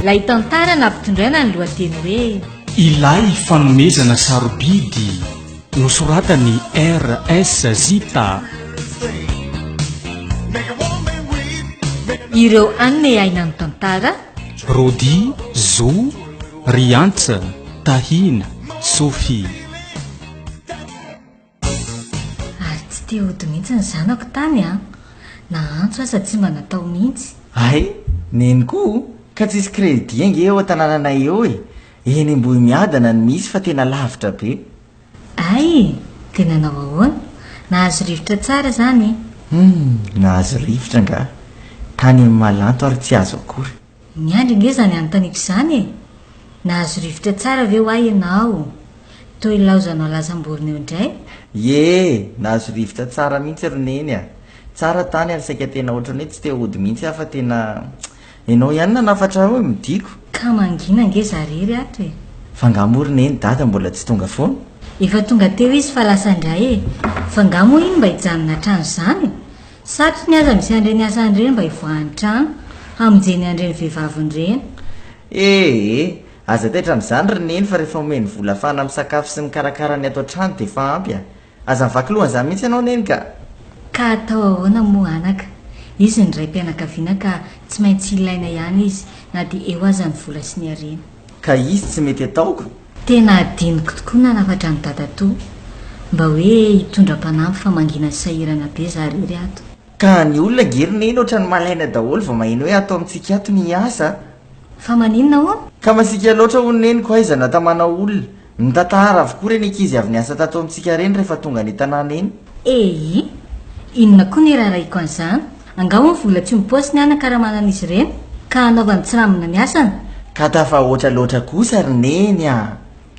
Ilay tantara nampitondraina ny lohateny hoe. Ilay fanomezana sarobidy nosoratan'i RS Zita. Ireo hanome aina ny tantara. Rody, Zo, Riantsa, Tahina, Sophie. Ary tsy te hody mihitsy ny zanako tany an! Na antso aza tsy mba natao mihitsy. Hay! Neny koa o! Ka tsisy crédit ange eo an-tanànanay eo e! Eny Ambohimiadana no misy fa tena lavitra be. Hay! Dia nanao ahoana? Nahazo rivotra tsara izany e! Humm! Nahazo rivotra angaha? Tany amin'ny Malanto ary tsy azo akory. Miandry ange izany anontaniako izany e! Nahazo rivotra tsara ve hoa ianao? Toa ilaozanao lasam-borona eo indray? Ie! Nahazo rivotra tsara mihitsy ry Neny a! Tsara tany ary saika tena ohatran'ny hoe tsy te hody mihitsy aho fa tena ianao ihany nanafatra ahy hoe midiko. Ka mangina ange za rery ato e! Fa angaha moa ry Neny Dada mbola tsy tonga foana? Efa tonga teo izy fa lasa indray e! Fa angaha moa iny mba hijanona hatrany izany? Satriny aza misy an'ireny asany ireny mba hivoahany trano, hamonjeny an'ireny vehivaviny ireny. Ee, aza taitra amin'izany ry Neny fa rehefa omeny vola afahana misakafo sy mikarakara ny ato an-trano dia efa ampy a! Aza mivaky loha an'izany mihitsy ianao Neny ka! Ka atao ahoana moa anaka? Izy ny raim-pianakaviana ka tsy maintsy ilaina ihany izy na dia eo aza ny vola sy ny harena. Ka izy tsy mety ataoko? Tena adinoko tokoa nanafatra an'i dadatoa mba hoe hitondra mpanampy fa mangina sy sahirana be za rery ato. Ka ny olona ange ry neny ohatran'ny malaina daholo vao maheno hoe ato amintsika ato ny hiasa a! Fa maninona hono? Ka masiaka loatra hono neniko aiza no atamana olona? Mitantara avokoa ireny ankizy avy niasa tato amintsika ireny rehefa tonga any an-tanàna eny. Eii! Inona koa ny iraharahiako an'izany? Angaha hono vola tsy mipaosy ny anakaramanan'izy ireny ka hanaovany tsirambina ny asany? Ka tafahoatra loatra kosa ry Neny a!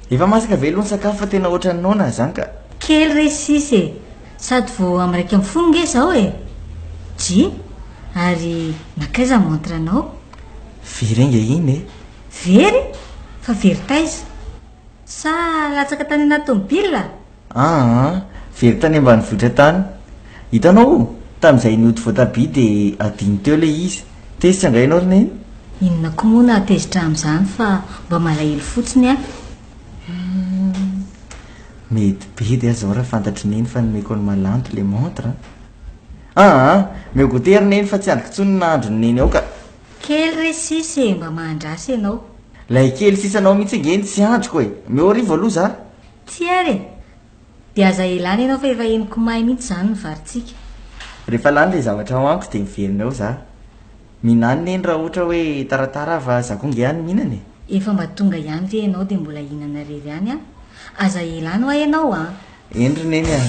Efa masaka ve aloha ny sakafo fa tena ohatran'ny noana zany ka! Kely re sisa e! Sady vao amin'ny 11 nge izao e! Dry! Ary nankaiza ny montre anao? Very ainga iny e! Very? Fa very taiza? Sa latsaka tany anaty tomobile? Aa, very tany ambanivohitra tany. Hitanao o, tamin'izay nioty voatabia dia adino teo ilay izy. Tezitra angaha ianao ry Neny? Inona koa moa no hahatezitra amin'izany fa mba malahelo fotsiny aho. Humm, mety be dia zao raha fantatr'i Neny fa nomeko an'i Malanto ilay montre an! Aa, omeo goûter ry Neny fa tsy andriko intsony ny nahandron'i Neny ao ka! Kely re sisa e, mba mahandrasa ianao. Ilay kely sisanao mihitsy ange no tsy andriko e! Omeo arivo aloha za. Tsia ary e! Dia aza elana ianao fa efa henoko may mihitsy izany ny varintsika. Rehefa lany ilay zavatra hohaniko dia miverina eo za. Mihinana neny raha ohatra hoe taratara aho fa za koa nge any mihinana e! Efa mba tonga ihany ve ianao dia mbola hihinana irery ihany an! Aza elana hoa ianao an! Eny ry Neny a!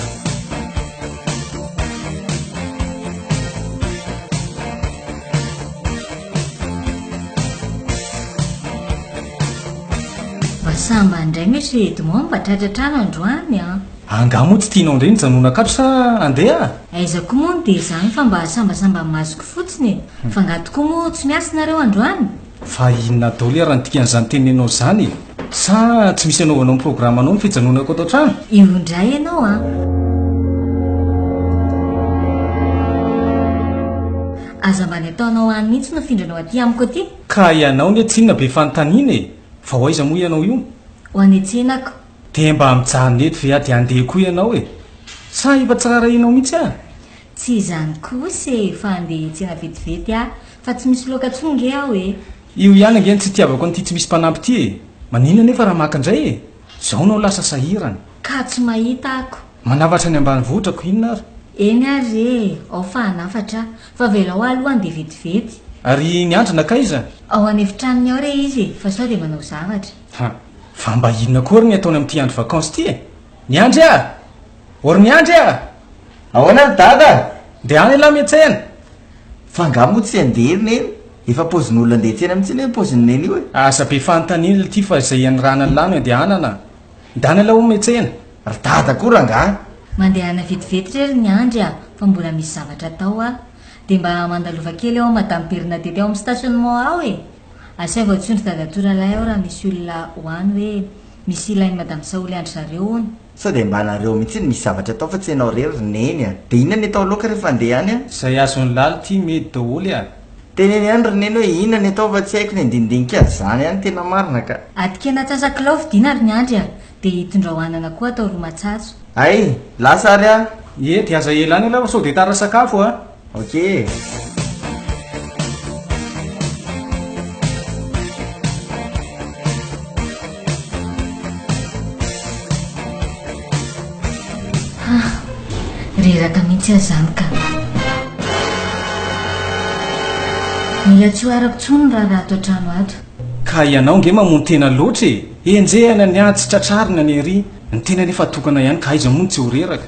Mba sambany indray Monsieur Edmond mba tratra trano androany an! Angaha moa tsy tianao indray ny hijanonako ato sa handeha? Aiza koa moa no dia izany fa mba sambasamba masoko fotsiny e! Fa angaha tokoa moa tsy miasa nareo androany? Fa inona daholo ary ny dikan'izany teneninao izany e? Sa tsy misy anaovanao ny programanao ny fijanonako ato an-trano? Io indray ianao an! Aza mba ny ataonao any mihitsy no afindranao aty amiko aty. Ka ianao anie tsinona be fanontaniana e! Fa ho aiza moa ianao io? Ho any an-tsenako. Dia mba mijanona eto ve aho dia handeha koa ianao e? Sa efa tsy raharahianao mihitsy aho? Tsy izany kosa e, fa handeha hiantsena vetivety aho. Fa tsy misy loaka intsony nge aho e! Io ihany ange no tsy itiavako an'ity tsy misy mpanampy ity e! Maninona anefa raha maka indray e! Zao nao lasa sahirana. Ka tsy mahita ako. Manafatra any ambanivohitra ko inona ary? Eny ary re e! Ao fa hanafatra aho. Fa avelao aho aloha handeha vetivety. Ary ny andry nankaiza? Ao an'efitranony ao re izy e! Fa sao dia manao zavatra. Ha! Fa mba inona koa ary ny ataony amin'ity andro vacances ity e? Ny andry a! Or ny andry a! Ahoana ry dada? Ndehana elah miantsena! Fa angaha moa tsy handeha ry neny? Efa paozin'olona andeha hiantsena mihitsy anie ny paozin'i neny io e! Aza be fanontaniana lty fa izay ianrana lany andehanana a! Ndana elah hono miantsena! Ry dada koa rangaha! Mandehana vetivety re ry Niandry a! Fa mbola misy zavatra atao aho. Dia mba mandalova kely ao Madame Bernadette ao amin'ny stationnement ao e! Asaivo antsoin-dry dadatoa rahalahy ao raha misy olona ho any hoe misy ilain'i Madame Saholy an-dry zareo hono. Sao dia mba nareo mihitsy no misy zavatra atao fa tsy ianao irery ry Neny a! Dia inona ny atao loaka rehefa handeha any a? Zay azon'i Laly ty mety daholo a! Teneno ihany ry neny hoe inona ny atao fa tsy haiko ny andinidinika azy zany ihany tena marina ka. Atikena antsasakilao vidiana ry Miandry a! Dia itondrao anana koa atao ro matsatso. Hay! Lasa ary aho! Ie, dia aza ela any ialahy fa sao dia tara sakafo a! Ok e! Ha! Reraka mihitsy aho izany ka! Mila tsy ho arako intsony ny raharaha ato an-trano ato. Ka ianao nge mamono tena loatra e! Enjehina ny ahy tsy tratrarina ny ery, ny tena nefa tokana ihany ka aiza moa no tsy ho reraka?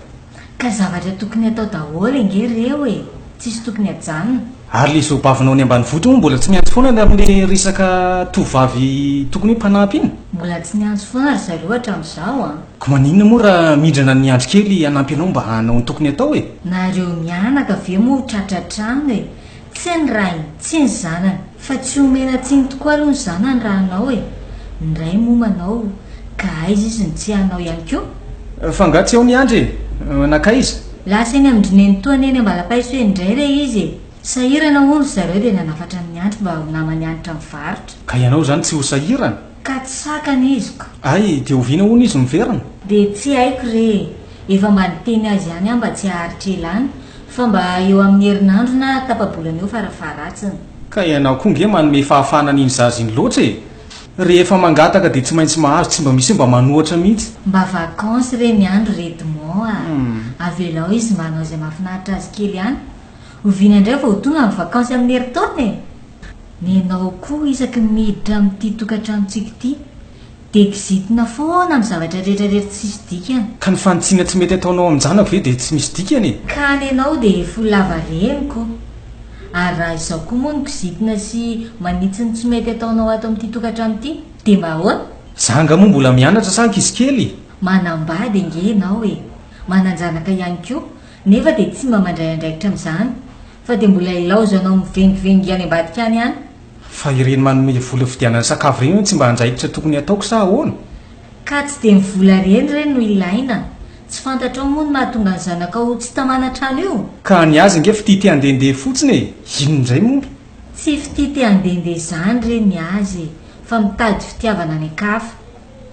Ka zavatra tokony atao daholo ange ireo e! Tsisy tokony ajanona. Ary le zobavinao any ambanivohitra moa mbola tsy miantso foana ny amin'le resaka tovovavy tokony hoe mpanampy iny? Mbola tsy niantso foana ry zareo hatramin'izao an! Ko maninona moa raha mindrana ny andry kely hanampy anao mba hanao ny tokony atao e? Nareo mianaka ve moa ho tratra trano e! Tsy ny rainy, tsy ny zanany. Fa tsy omena tsiny tokoa aloha ny zanany raha hanao e! Ny ray moa manao ka aiza izy no tsy hanao ihany koa? Fa nga tsy ao ny andry e? Nankaiza? Lasa eny amin-dry nenitoany eny Ambalapaiso eny indray re izy e! Sahirana hono ry zareo dia nanafatra an'i Andry mba ho naman'i Hanitra mivarotra. Ka ianao izany tsy ho sahirana? Ka tsy sakana izy ko! Hay, dia oviana hono izy miverina? Dia tsy haiko re e! Efa mba niteny azy ihany aho mba tsy haharitra ela any fa mba eo amin'ny herinandro na tapa-bolana eo farafaharatsiny. Ka ianao koa nge manome fahafahana an'iny zaza iny loatra e! Rehefa mangataka dia tsy maintsy mahazo, tsy mba misy hoe mba manohatra mihitsy. Mba vacances re ny andro ry Edmond a! Avelao izy mba hanao izay mahafinaritra azy kely any. Oviana indray vao ho tonga ny vacances amin'ny herintaona e? Nenao koa isaky ny miditra amin'ity tokantranontsika ity dia kizitina foana amin'ny zavatra rehetra rehetra tsisy dikany. Ka ny fanitsiana tsy mety ataonao amin-janako ve dia tsy misy dikany e? Ka nenao dia efa ho lava reniko. Ary raha izao koa moa no kizitina sy manitsy ny tsy mety ataonao ato amin'ity tokantrano ity dia mba ahoana? Za angaha moa mbola mianatra sa ankizy kely? Manambady ange ianao e! Manan-janaka ihany koa nefa dia tsy mba mandray andraikitra amin'izany. Fa dia mbola ilaozanao mivengivengy any ambadika any ihany. Fa ireny manome vola fividianana sakafo ireny ve tsy mba andraikitra tokony hataoko sa ahoana? Ka tsy dia ny vola ireny re no ilaina. Tsy fantatrao moa ny mahatonga ny zanakao ho tsy tamana trano io? Ka ny azy ange fitia te handehandeha fotsiny e! Inona indray moa? Tsy fitia te handehandeha izany re ny azy e! Fa mitady fitiavana any an-kafa.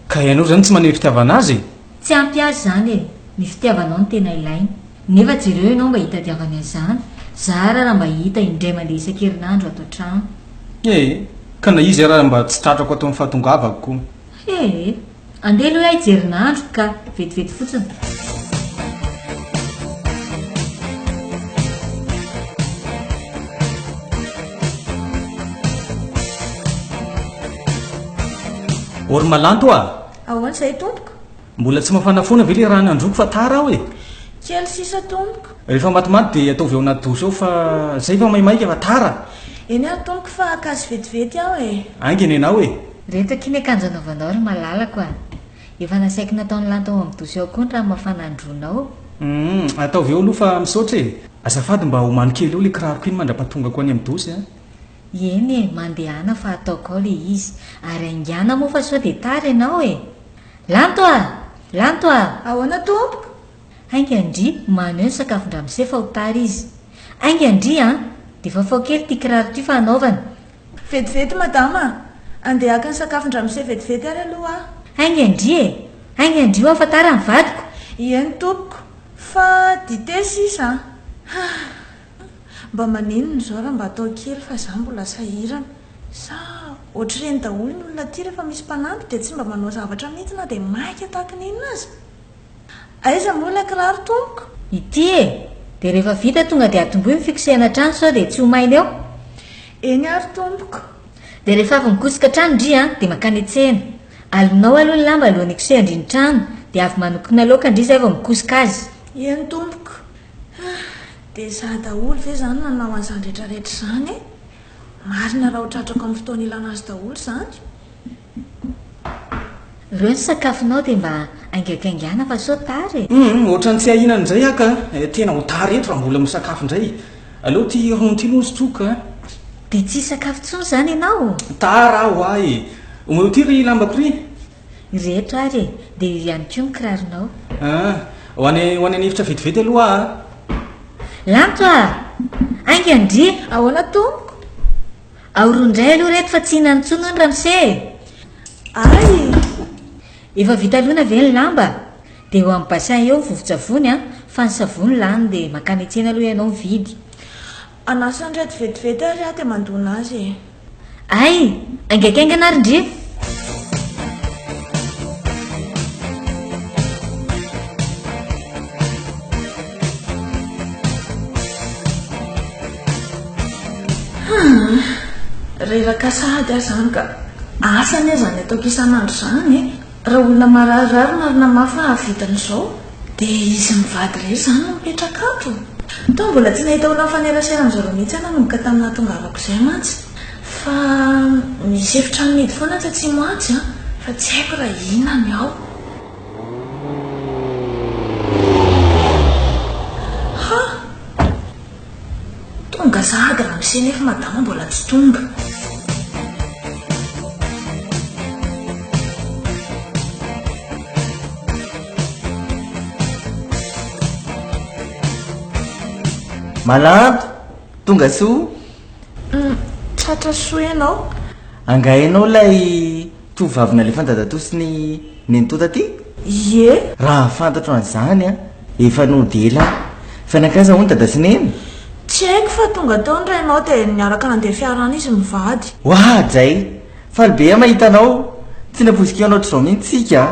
Ka ianao izany tsy maneho fitiavana azy e? Tsy ampy azy izany e! Ny fitiavanao no tena ilainy. Nefa jereo ianao mba hitadiavany an'izany, zara raha mba hita indray mandeha isan-kerinandro ato an-trano. Ee, ka na izy ara mba tsy tratrako ato amin'ny fahatongavako ko. Ee, andeha aloha aho hijery nahandro ka, vetivety fotsiny. Ory Malanto a! Ahoana izay tompoko? Mbola tsy mafana foana ve le rano androko fa tara aho e! Kely sisa tompoko. Rehefa matimaty dia ataovy ao anaty douche ao fa zay fa maimaika fa tara! Eny ary tompoko fa haka azy vetivety aho e! Haingana ianao e! Reto akia ny akanjo anaovanao ry malalako a! Efa nasaiko nataon'i Lanto ao amin'ny douche ao koa ny rano mafana androanao. Humm, ataovy eo aloha fa misaotra e! Azafady mba omano kely eo le kiraroko iny mandra-pahatongako any amin'ny douche a! Eny e, mandehana fa ataoko ao le izy, ary haingàna moa fa sao dia tara ianao e! Lanto a! Lanto a! Ahoana tompoko? Hainga ndry, maneho ny sakafon-dramose fa ho tara izy. Hainga ndry an! Dia fafao kely ity kiraro ity fa hanaovana. Vetivety madama a! Andeha haka ny sakafon-dramose vetivety ary aloha aho. Hainga ndry e! Hainga ndry hoa fa tara ny vadiko! Eny tompoko, fa dite sisa an! Mba maninona izao raha mba atao kely fa za mbola sahirana. Sa ohatr'ireny daholo ny olona aty rehefa misy mpanampy dia tsy mba manao zavatra mihitsy na dia maika tahaka ny inona aza? Aiza moa ilay kiraro tompoko? Ity e! Dia rehefa vita tonga dia atombohy ny fikosehana trano sao dia tsy ho maina eo. Eny ary tompoko. Dia rehefa avy mikosoka trano ndry an, dia mankany an-tsena. Alonao aloha ny lamba alohan'ny hikosehan-dry ny trano, dia avy manokona laoka ndry izay vao mikosoka azy. Eny tompoko. Ah, dia izaho daholo ve izany nanao an'izany rehetrarehetra izany e? Marina raha ho tratrako amin'ny fotoana ilana azy daholo izany. Ireo ny sakafonao dia mba haingankaingàna fa sao tara e! Humm, ohatran'ny tsy ahiana indray aho ka! Tena ho tara eto raha mbola misakafo indray. Aleo ity ronono ity aloha sotroiko a! Dia tsy hisakafo intsony izany ianao? Tara aho hoa e! Omeo ity ry lambako ry! Ireto ary e! Dia io ihany koa ny kiraronao. Ah, ho any ho any an'efitra vetivety aloha aho a! Lanto a! Haingana ndry! Ahoana tompoko? Aoroa indray aloha ireto fa tsy hihinana intsony hono ramose e! Ay! Efa vita lona ve ny lamba? Dia eo amin'ny bassin eo ny vovon-tsavony an, fa ny savony lany dia mankany an-tsena aloha ianao mividy. Anasa an'ireto vetivety ary aho dia mandona azy e! Ay! Haingankaingana ary ndry! Hum! Reraka sahady aho izany ka! Asa anie izany ataoko isan'andro izany e! Raha olona mararirary marina mafy hahavita an'izao dia izy mivady irery izany no mipetraka ato. Toa mbola tsy nahita olona nifanerasera amin'izareo mihitsy aho nanomboka tamin'ny nahatongavako izay mantsy. Fa misy efitrano mihidy foana atsy atsimo atsy an, fa tsy haiko raha inona ny ao. Ha! Tonga sahady ramose nefa madama mbola tsy tonga. Malanto! Tonga soa! Hum, tratra soa ianao. Angaha ianao ilay tovovavy nalefan'i dadatoa sy ny nenitoa taty? Ie. Raha fantatro an'izany an, efa nody ela aho. Fa nankaiza hono dada sy neny? Tsy haiko fa tonga teo ny rainao dia niaraka nandeha fiara any izy mivady. Oadray! Faly be aho mahita anao! Tsy nampoiziko hihaona ohatr'izao mihitsy isika a!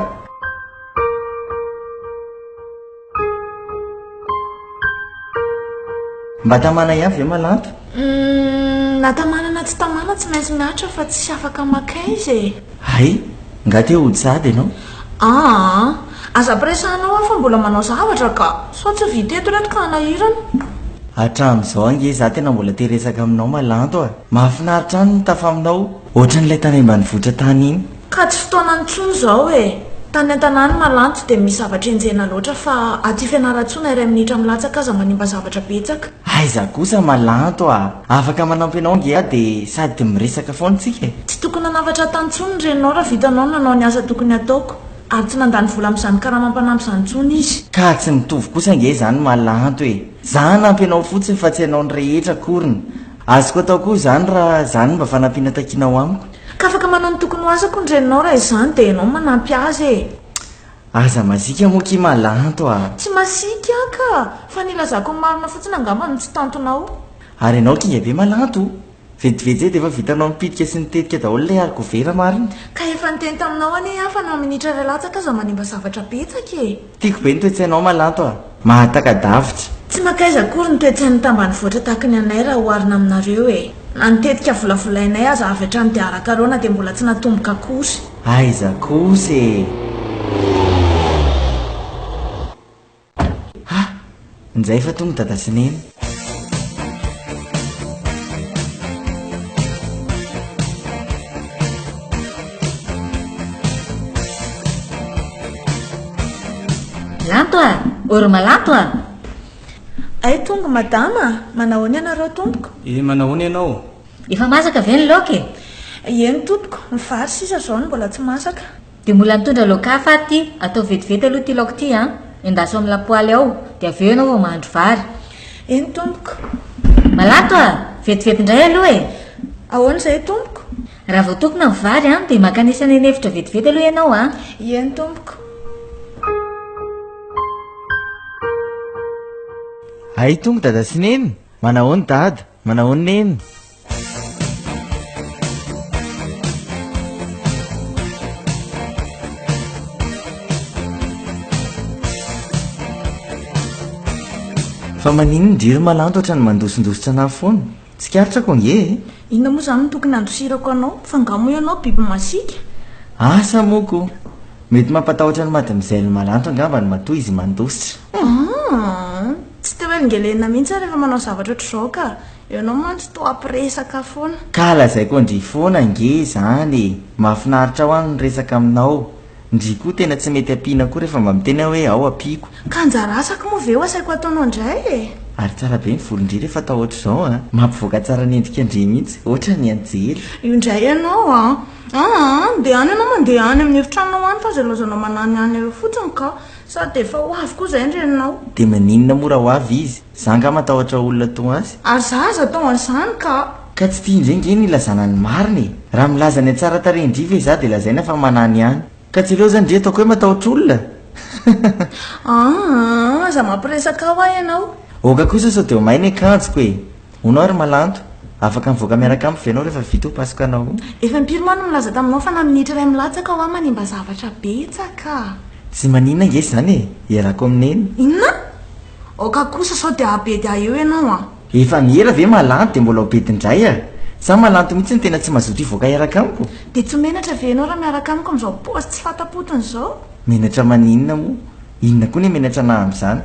Mba tamana ihany ve Malanto? Humm, na tamana na tsy tamana tsy maintsy miaritra fa tsy afaka maka aiza e! Hay, nga te hody sahady ianao? Aa, aza ampiresahanao aho fa mbola manao zavatra ka! Sao tsy vita eto ireto ka hanahirana. Hatramin'izao ange za tena mbola te hiresaka aminao Malanto a! Mahafinaritra any ny mitafa aminao, ohatran'ilay tany ambanivohitra tany iny. Ka tsy fotoanany intsony izao e! Tany an-tanàna Malanto dia misy zavatra enjehina loatra fa aty Fianarantsoa na iray minitra milatsaka aza manimba zavatra betsaka. Aiza kosa Malanto a! Afaka manampy anao ange aho dia sady miresaka foana tsika e! Tsy tokony hanafatra tany intsony ny reninao raha vitanao ny nanao ny asa tokony hataoko ary tsy nandany vola amin'izany karama mpanampy izany intsony izy. Ka tsy mitovy kosa ange izany Malanto e! Za hanampy anao fotsiny fa tsy hanao ny rehetra akoriny. Azoko atao koa izany raha izany no mba fanampiana takianao amiko. Ka afaka manao ny tokony ho asako ny reninao raha izany dia ianao no manampy azy e! Aza masiaka moa ki Malanto a! Tsy masiaka aho ka! Fa ny ilazako ny marina fotsiny angamba no tsy tantinao. Ary ianao kinga be Malanto! Vetivety zay dia efa vitanao mipitika sy nitetika daholo ilay harikovera marina. Ka efa niteny taminao anie aho fa na minitra iray latsaka aza manimba zavatra betsaka e! Tiako be ny toe-tsainao Malanto a! Mahataka-davitra. Tsy mankaiza akory ny toe-tsain'ny tambanivohitra tahaky ny anay raha oharina aminareo e! Na ny tetika volavolainay aza avy hatrany dia arakareo na dia mbola tsy natomboka akory. Aiza kosa e! Ha! Njay fa tonga dada sy neny. Lanto a! Orma Lanto a! Hay tonga madama a! Manahoana ianareo tompoko? Eh, manahoana ianao? Efa masaka ve ny laoka e? Eny tompoko, ny vary sisa izao no mbola tsy masaka. Dia mbola nitondra laoka hafa aho ity, ataovy vetivety aloha ity laoka ity an! Endaso amin'ny lapoaly ao, dia avy eo ianao vao mahandro vary. Eny tompoko. Malato a! Vetivety indray aloha e! Ahoana izay tompoko? Raha vao tokona ny vary an, dia mankanesa any an'efitra vetivety aloha ianao an! Eny tompoko. Hay tonga dada sy neny! Manahoana dada? Manahoana neny? Fa maninona ndry ry Malanto ohatran'ny mandosindositra anah foana? Tsikaritrako ange e! Inona moa izany no tokony handosirako anao? Fa angaha moa ianao biby masiaka? Asa moa ko! Mety mampatahotra an'i Mademoiselle Malanto angamba ny matoa izy mandositra. Hum! Tsy te ho elingelenina mihitsy aho rehefa manao zavatra ohatr'izao ka! Ianao mantsy toa mpiresaka foana. Ka lazaiko an-dry foana ange izany e! Mahafinaritra hoa ny miresaka aminao. Ndry koa tena tsy mety ampiana koa rehefa mba miteny aho hoe ao ampiako. Ka anjara asako moa ve ho asaiko hataonao indray e? Ary tsara be ny volon-dry rehefa atao ohatr'izao an! Mampivoaka tsara ny endrik'andry mihitsy, ohatra ny anjely. Io indray ianao an! Aa! Ndehana ianao mandeha any amin'ny efitranonao any fa aza ilaozanao manany any eo fotsiny ka! Sady efa ho avy koa izay ny reninao. Dia maninona moa raha ho avy izy? Za angaha matahotra olona toa azy? Ary za aza atao an'izany ka! Ka tsy tia indray nge ny hilazana ny marina e! Raha milaza ny hatsaran-tarehin-dry ve za dia lazaina fa manany ihany. Ka tsy aleo zany ndry ataoko hoe matahotra olona? Aa, aza mampiresaka aho ianao. Oka kosa sao dia ho may ny akanjoko e! Hono aho ry Malanto, afaka mivoaka miaraka amiko ve ianao rehefa vita io pasokanao io? Efa impiry moa no nilaza taminao fa na minitra iray milatsaka ho aho manimba zavatra betsaka. Tsy maninona ange izany e! Iarako amin'i Neny. Inona? Aoka kosa sao dia hahabedy ahy eo ianao an! Efa miera ve Malanto dia mbola ho bedy indray a! Sa Malanto mihitsy no tena tsy mazoto hivoaka hiaraka amiko? Dia tsy menatra ve ianao raha miaraka amiko amin'izao paozy tsy fanta-potony izao? Menatra maninona moa? Inona koa ny menatra anah amin'izany?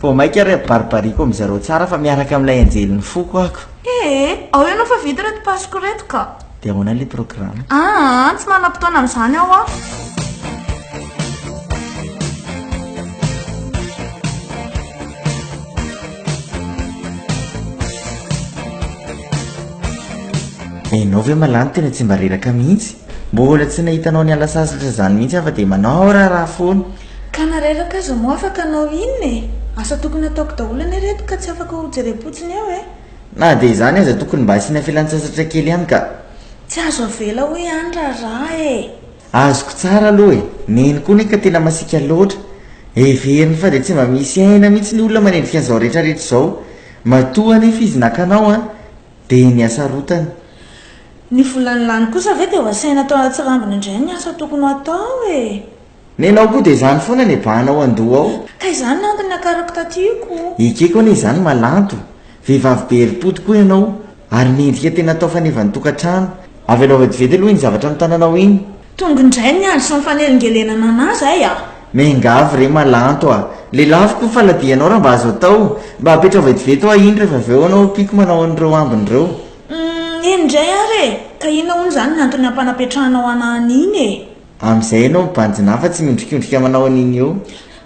Vao maika ary ampibaribariako amin-dry zareo tsara fa miaraka amin'ilay anjelin'ny foko ako. Ee, ao ianao fa vita ireto pasiko ireto ka. Dia ahoana ilay programme? Aa, tsy manam-potoana amin'izany aho an! Enao ve malany tena tsy mba reraka mihitsy? Mbola tsy nahita anao niala sasatra izany mihitsy aho fa dia manao raharaha foana. Ka na reraka aza moa afaka hanao inona e? Asa tokony hataoko daholo anie ireto ka tsy afaka ho jerem-potsiny eo e! Na dia izany aza tokony mba asiana fialan-tsasatra kely ihany ka. Tsy azo avela hoy ihany raharaha e! Azoko tsara aloha e! Neny koa anie ka tena masiaka loatra. Heveriny fa dia tsy mba misy aina mihitsy ny olona manendrika an'izao rehetrarehetra izao. Matoa anefa izy naka anao an! Dia ny hasarotany. Ny vola nilany kosa ve dia ho asaina atao an-tsirambina indray ny asa tokony ho atao e! Nenao koa dia izany foana ny abahanao an-doha ao. Ka izany no antony niakarako taty ko. Ekeko anie izany Malanto, vehivavy be herim-po tokoa ianao, ary mendrika tena atao fanevan'ny tokantrano. Avelao vetivety aloha iny zavatra amin'ny tananao iny. Tonga indray ny andro sy ny fanelingelenana anah zay a! Miangavy re Malanto a! Lelafiko ny faladianao raha mba azo atao. Mba apetraho vetivety hoa iny rehefa avy eo anao ampiako manao an'ireo ambiny ireo. Humm, eny indray ary e! Ka inona hono izany ny antony ampanapetrahanao anah an'iny e? Amin'izay ianao mibanjina ahy fa tsy miondrikondrika manao an'iny eo.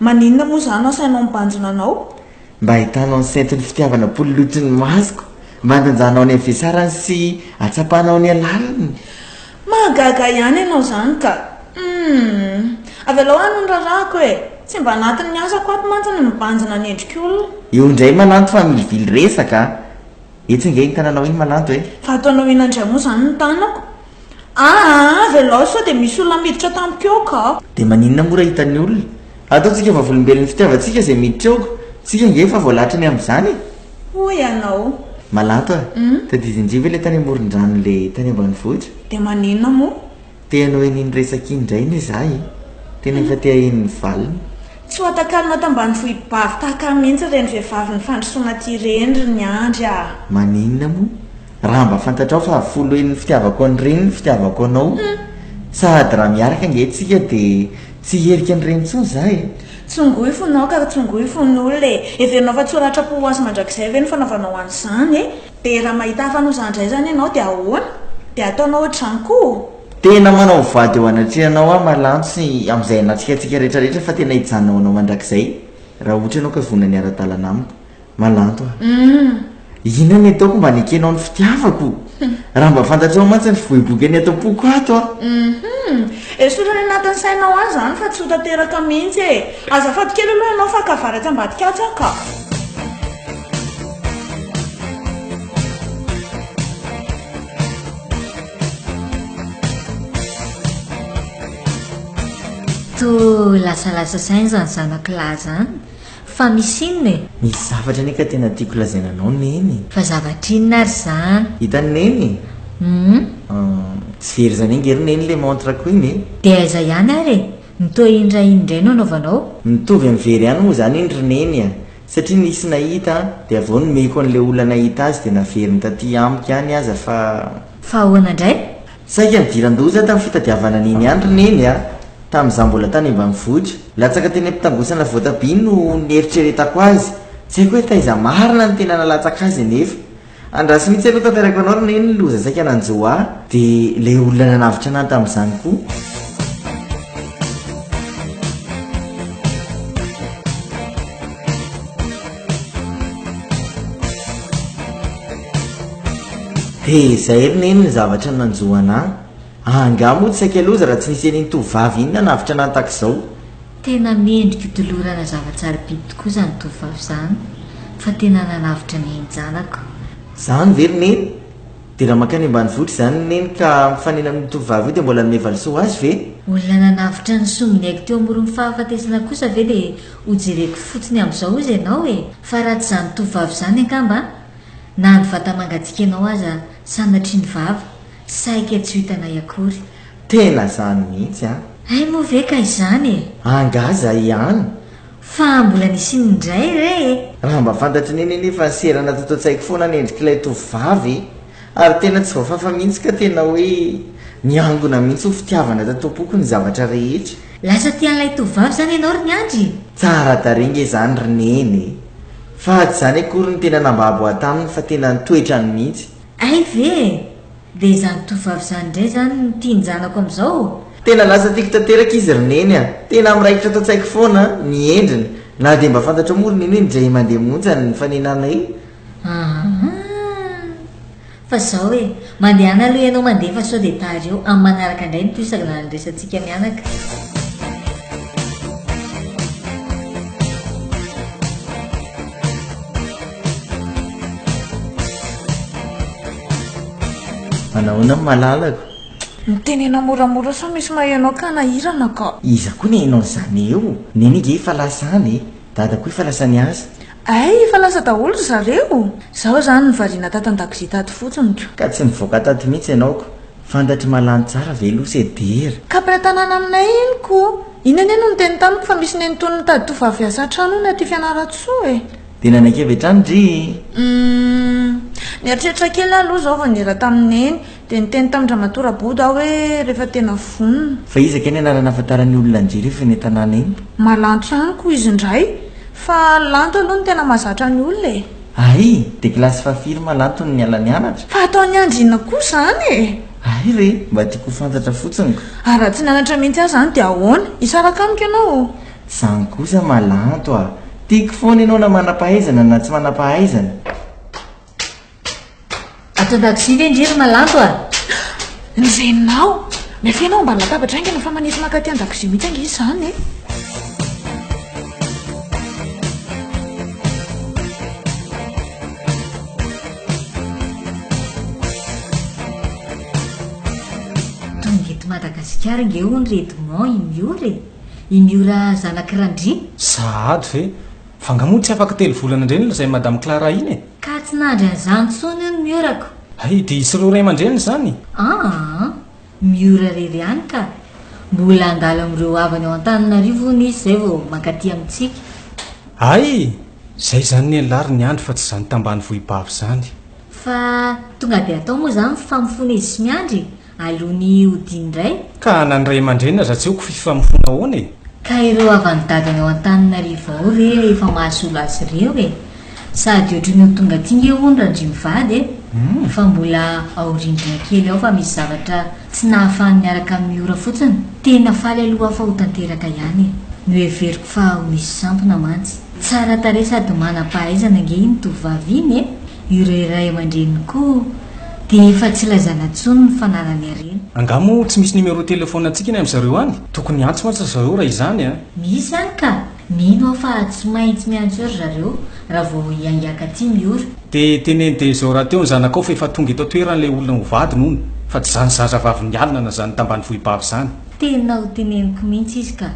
Maninona moa izaho no asainao mibanjina anao? Mba ahitanao ny senton'ny fitiavana pololotry ny masoko, mba handanjanao ny havesarany sy hatsapanao ny halaliny. Mahagaga ihany ianao izany ka! Humm! Avelao any ny raharahako e! Tsy mba anatin'ny asako ato mantsy ny mibanjina ny endrik'olona. Eo indray Malanto fa milivily resaka a! Etsy ange iny tananao iny Malanto e! Fa ataonao inona indray moa izany ny tanako? Aa! Avelao sao dia misy olona miditra tampoka eo ka! Dia maninona moa raha hitan'ny olona? Ataontsika vavolombelon'ny fitiavantsika izay miditra eo ka! Tsika ange efa voalahatra ny amin'izany e! Hoy ianao. Malanto a! Tadidin-dry ve ilay tany amoron-drano ilay tany ambanivohitra? Dia maninona moa? Te hanao an'iny resaka iny indray anie za e! Tena efa te haheno ny valiny. Tsy ho atakalona tambanivohi-bavy tahaka ahy mihitsy ireny vehivavin'ny fandrosoana aty ireny ry Niandry a! Maninona moa? Raha mba fantatrao fa folo henin'ny fitiavako an'ireny ny fitiavako anao. Sady raha miaraka ange tsika dia tsy hiherika an'ireny intsony za e! Tsongoy fonao ka tsongoy fon'olona e! Heverinao fa tsy ho ratram-po ho azy mandrakizay ve ny fanaovanao an'izany e? Dia raha mahita hafa noho izany indray izany ianao dia ahoana? Dia ataonao ohatr'izany koa? Tena manao voady eo anatrehanao aho Malanto sy amin'izay hanatrika antsika rehetra rehetra fa tena hijanona ho anao mandrakizay raha ohatra ianao ka vonona ny hiara-dalana amiko. Malanto a. Inona ny ataoko mba hanekenao ny fitiavako? Raha mba fantatrao mantsy ny fiboiboikan'ny ato am-poko ato a. Hum. Esory any anatin'ny sainao any izany fa tsy ho tanteraka mihitsy e. Azafady kely aloha ianao fa haka vary atsy ambadika atsy aho ka. Toa lasalasa saina izany zanako lahy izany. Fa misy inona e? Misy zavatra anie ka tena tiako lazaina anao Neny e! Fa zavatra inona ary izany? Hitan'i Neny e? Hum. Tsy very izany ange ry Neny ilay montre-ko iny e! Dia aiza ihany ary e? Ny toa iny raha iny indray no anaovanao? Mitovy amin'ny very ihany moa izany iny ry Neny a! Satria nisy nahita an, dia avy eo nomeko an'ilay olona nahita azy dia naveriny taty amiko ihany aza fa. Fa ahoana indray? Saika nidiran-doza aho tamin'ny fitadiavana an'iny ihany ry Neny a! Tamin'izaho mbola tany ambanivohitra. Latsaka teny am-pitangosana voatabia no nieritreretako azy. Tsy haiko hoe taiza marina no tena nalatsaka azy anefa. Andraso mihitsy aloha tantaraiko anao ry Neny ny loza saika nanjo ahy. Dia ilay olona nanavotra anah tamin'izany koa. Dia izay ry Neny ny zavatra nanjo anah. Angaha moa tsy saika loza raha tsy nisy an'iny tovovavy iny nanavotra anah tahaka izao. Tena mendrika tolorana zava-tsarobidy tokoa izany tovovavy izany fa tena nanavotra ny ain-janako. Izany ve ry Neny? Dia raha mankany ambanivohitra izany Neny ka mifanena amin'io tovovavy io dia mbola hanome valisoa ho azy ve? Olona nanavotra ny sombiniaiko teo amoron'ny fahafatesana kosa ve dia hojereko fotsiny amin'izao hozy ianao e? Fa raha tsy izany tovovavy izany angamba na ny vata-mangatsiakanao aza sanatria ny vava, saika tsy ho hitanay akory. Tena izany mihitsy an! Hay moa ve ka izany e! Angaha izay ihany? Fa mbola nisy inona indray re e! Raha mba fantatry Neny anefa ny serana tato an-tsaiko foana ny endrik'ilay tovovavy e! Ary tena tsy voafafa mihitsy ka tena hoe niangona mihitsy ho fitiavana tato am-poko ny zavatra rehetra. Lasa tia an'ilay tovovavy izany ianao ry Niandry? Tsara tarehy nge izany ry Neny e! Fa tsy izany akory no tena nambabo ahy taminy fa tena ny toetrany mihitsy. Hay ve e! Dia izany tovovavy izany indray izany no tian-janako amin'izao? Tena lasa tiako tanteraka izy ry Neny a! Tena miraikitra ato an-tsaiko foana ny endriny, na dia mba fantatrao moa ry Neny hoe indray mandeha monja ny nifanenanay. Aa! Fa izao e, mandehana aloha ianao mandeha fa sao dia tara eo, amin'ny manaraka indray no tohizana ny resatsika mianaka. Manahoana ny malalako? Mitenena moramora sao misy maheno anao ka hanahirana ka. Iza koa ny hainao an'izany eo? Neny ange efa lasa any e! Dada koa efa lasa niasa. Hay, efa lasa daholo ry zareo! Zaho izany nivarina tato an-dakozia tato fotsiny ko. Ka tsy nivoaka tato mihitsy ianao ko. Fantatr'i Malano tsara ve aloha Sedera? Ka mpiray tanàna aminay iny ko. Iny anie no niteny tamiko fa misy nenitoany mitady tovovavy hiasa an-trano hono aty Fianarantsoa e. Dia nanaiky avy hatrany ndry? Humm. Nieritreritra kely aho aloha izao vao niera tamin'i Neny. Dia niteny tamin-dRamatoa Rabodo aho hoe rehefa tena vonona. Fa iza kay ny anarana ahafantaran'ny olona an-dry rehefa eny an-tanàna eny? Malanto ihany koa izy indray. Fa Lanto aloha no tena mahazatra ny olona e. Hay! Dia kilasy fahafiry Malanto no niala nianatra? Fa ataon'i Andry inona koa izany e? Hay re! Mba tiako ho fantatra fotsiny ko. Ary raha tsy nianatra mihitsy aho izany dia ahoana? Hisaraka amiko ianao? Zany kosa Malanto a! Tiako foana ianao na manam-pahaizana na tsy manam-pahaizana. Ato an-dakozia ve ndry ry Malanto a? Ny reninao! Miafy ianao ambany latabatra haingana fa manisy mankaty an-dakozia mihitsy ange izany e! Tonga eto Madagasikara ange hono ry Edmond i Miora e! I Miora zanak'i Randria. Sahady ve? Fa nga moa tsy afaka telo volana indray no lazain'i Madame Clara iny e? Ka tsy nandry an'izany intsony hono Miorako. Hay, dia hisy ireo ray aman-dreniny izany? Aa! Miora irery ihany ka. Mbola handalo amin'ireo havany ao Antananarivo hono izy izay vao mankaty amintsika. Hay! Izay izany ny an'lah ry Niandry fa tsy izany tambanivohibavy izany. Fa tonga dia atao moa izany mifamofoana izy sy Miandry? Aloha ny hodiany indray. Ka na ny ray aman-dreny aza tsy eo ko fifamofoana ahoana e? Ka ireo havan'i dadany ao Antananarivo ao re efa mahasolo azy ireo e! Sady ohatry ny ho tonga aty nge hono Randria mivady e! Fa mbola ao rindrina kely ao fa misy zavatra tsy nahafahany niaraka amin'i Miora fotsiny. Tena faly aloha aho fa ho tanteraka ihany e! Noheveriko fa ho nisy sampona mantsy. Tsara tarehy sady manam-pahaizana ange iny tovovavy iny e! Ireo ray aman-dreniny koa dia efa tsy lazaina intsony ny fananany harena. Angaha moa tsy misy numéro téléphone antsika any amin zareo any? Tokony hiantso mantsy ry zareo raha izany a! Misy any ka! Mino aho fa tsy maintsy miantso eo ry zareo raha vao hiangiaka aty Miora. Dia teneno dia izao rahateo ny zanakao fa efa tonga eto an-toerana ilay olona ho vadiny hono fa tsy izany zazavavin'ny alina na izany tambanivohibavy izany. Tena ho teneniko mihitsy izy ka!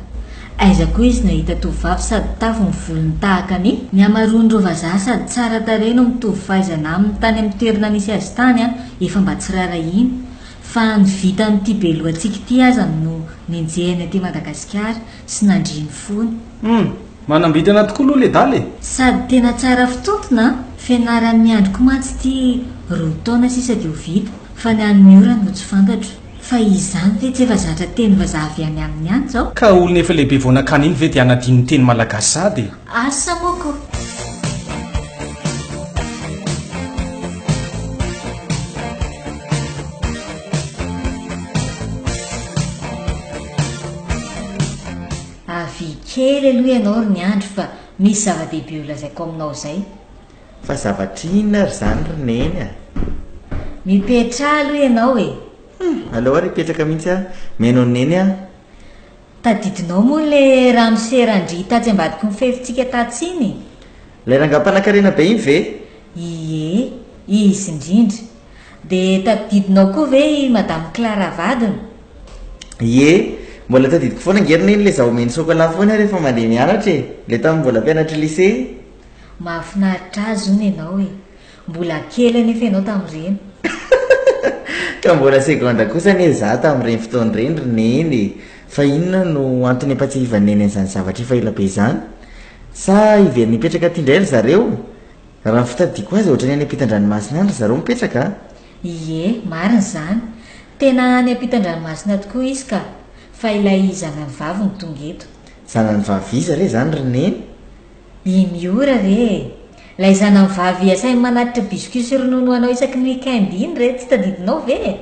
Aiza koa izy nahita tovovavy sady tafo ny volony tahaka ny. Ny hamaroan'ireo vazaha sady tsara tarehy no mitovy fahaizana aminy tany amin'ny toerana nisy azy tany an, efa mba tsy rarahiana. Fa ny vitan'ity be lohantsika ity aza no nenjehiny aty Madagasikara sy nandriany fony. Hum! Manam-bintana tokoa aloha ledala e! Sady tena tsara fitontona an! Fianaran'i Miandry koa mantsy ity roa taona sisa dia ho vita, fa ny an'i Miora no tsy fantatro. Fa izany ve tsy efa zatra teny vazaha avy any aminy any zao? Ka olona efa lehibe vao nakany iny ve dia hanadino ny teny malagasy sady e? Asa moa ko! Avia kely aloha ianao ry Niandry fa misy zava-dehibe ho lazaiko aminao izay. Fa zavatra inona ary izany ry Neny a? Mipetraha aloha ianao e! Hum! Aleo ary hipetraka mihitsy aho. Mihaino an'i Neny aho. Tadidinao moa ilay ramose Randria tatsy ambadiky ny fefintsika tatsy iny? Ilay rangahy mpanankarena be iny ve? Ie, izy indrindra. Dia tadidinao koa ve i Madame Clara vadiny? Ie, mbola tadidiko foana ange ry Neny ilay izaho omeny chocolat foana rehefa mandeha mianatra e! Ilay tamin'ny mbola mpianatry lycée. Mahafinaritra azy hono ianao e! Mbola kely anefa ianao tamin'ireny. Ka mbola seconde kosa anie izaho tamin'ireny fotoana ireny ry Neny e! Fa inona no antony ampatsiahivan'i Neny an'izany zavatra efa ela be izany? Sa hiverina hipetraka aty indray ry zareo? Raha ny fitadidiako azy ohatran'ny any ampitan-dranomasina any ry zareo mipetraka a! Ie, marina izany. Tena any ampitan-dranomasina tokoa izy ka! Fa ilay zanany vavy no tonga eto. Zanany vavy iza re izany ry Neny? I Miora re e! Ilay zanany vavy asainy manatitra biscuit sy ronono ho anao isaky ny week-end iny re, tsy tadidinao ve e?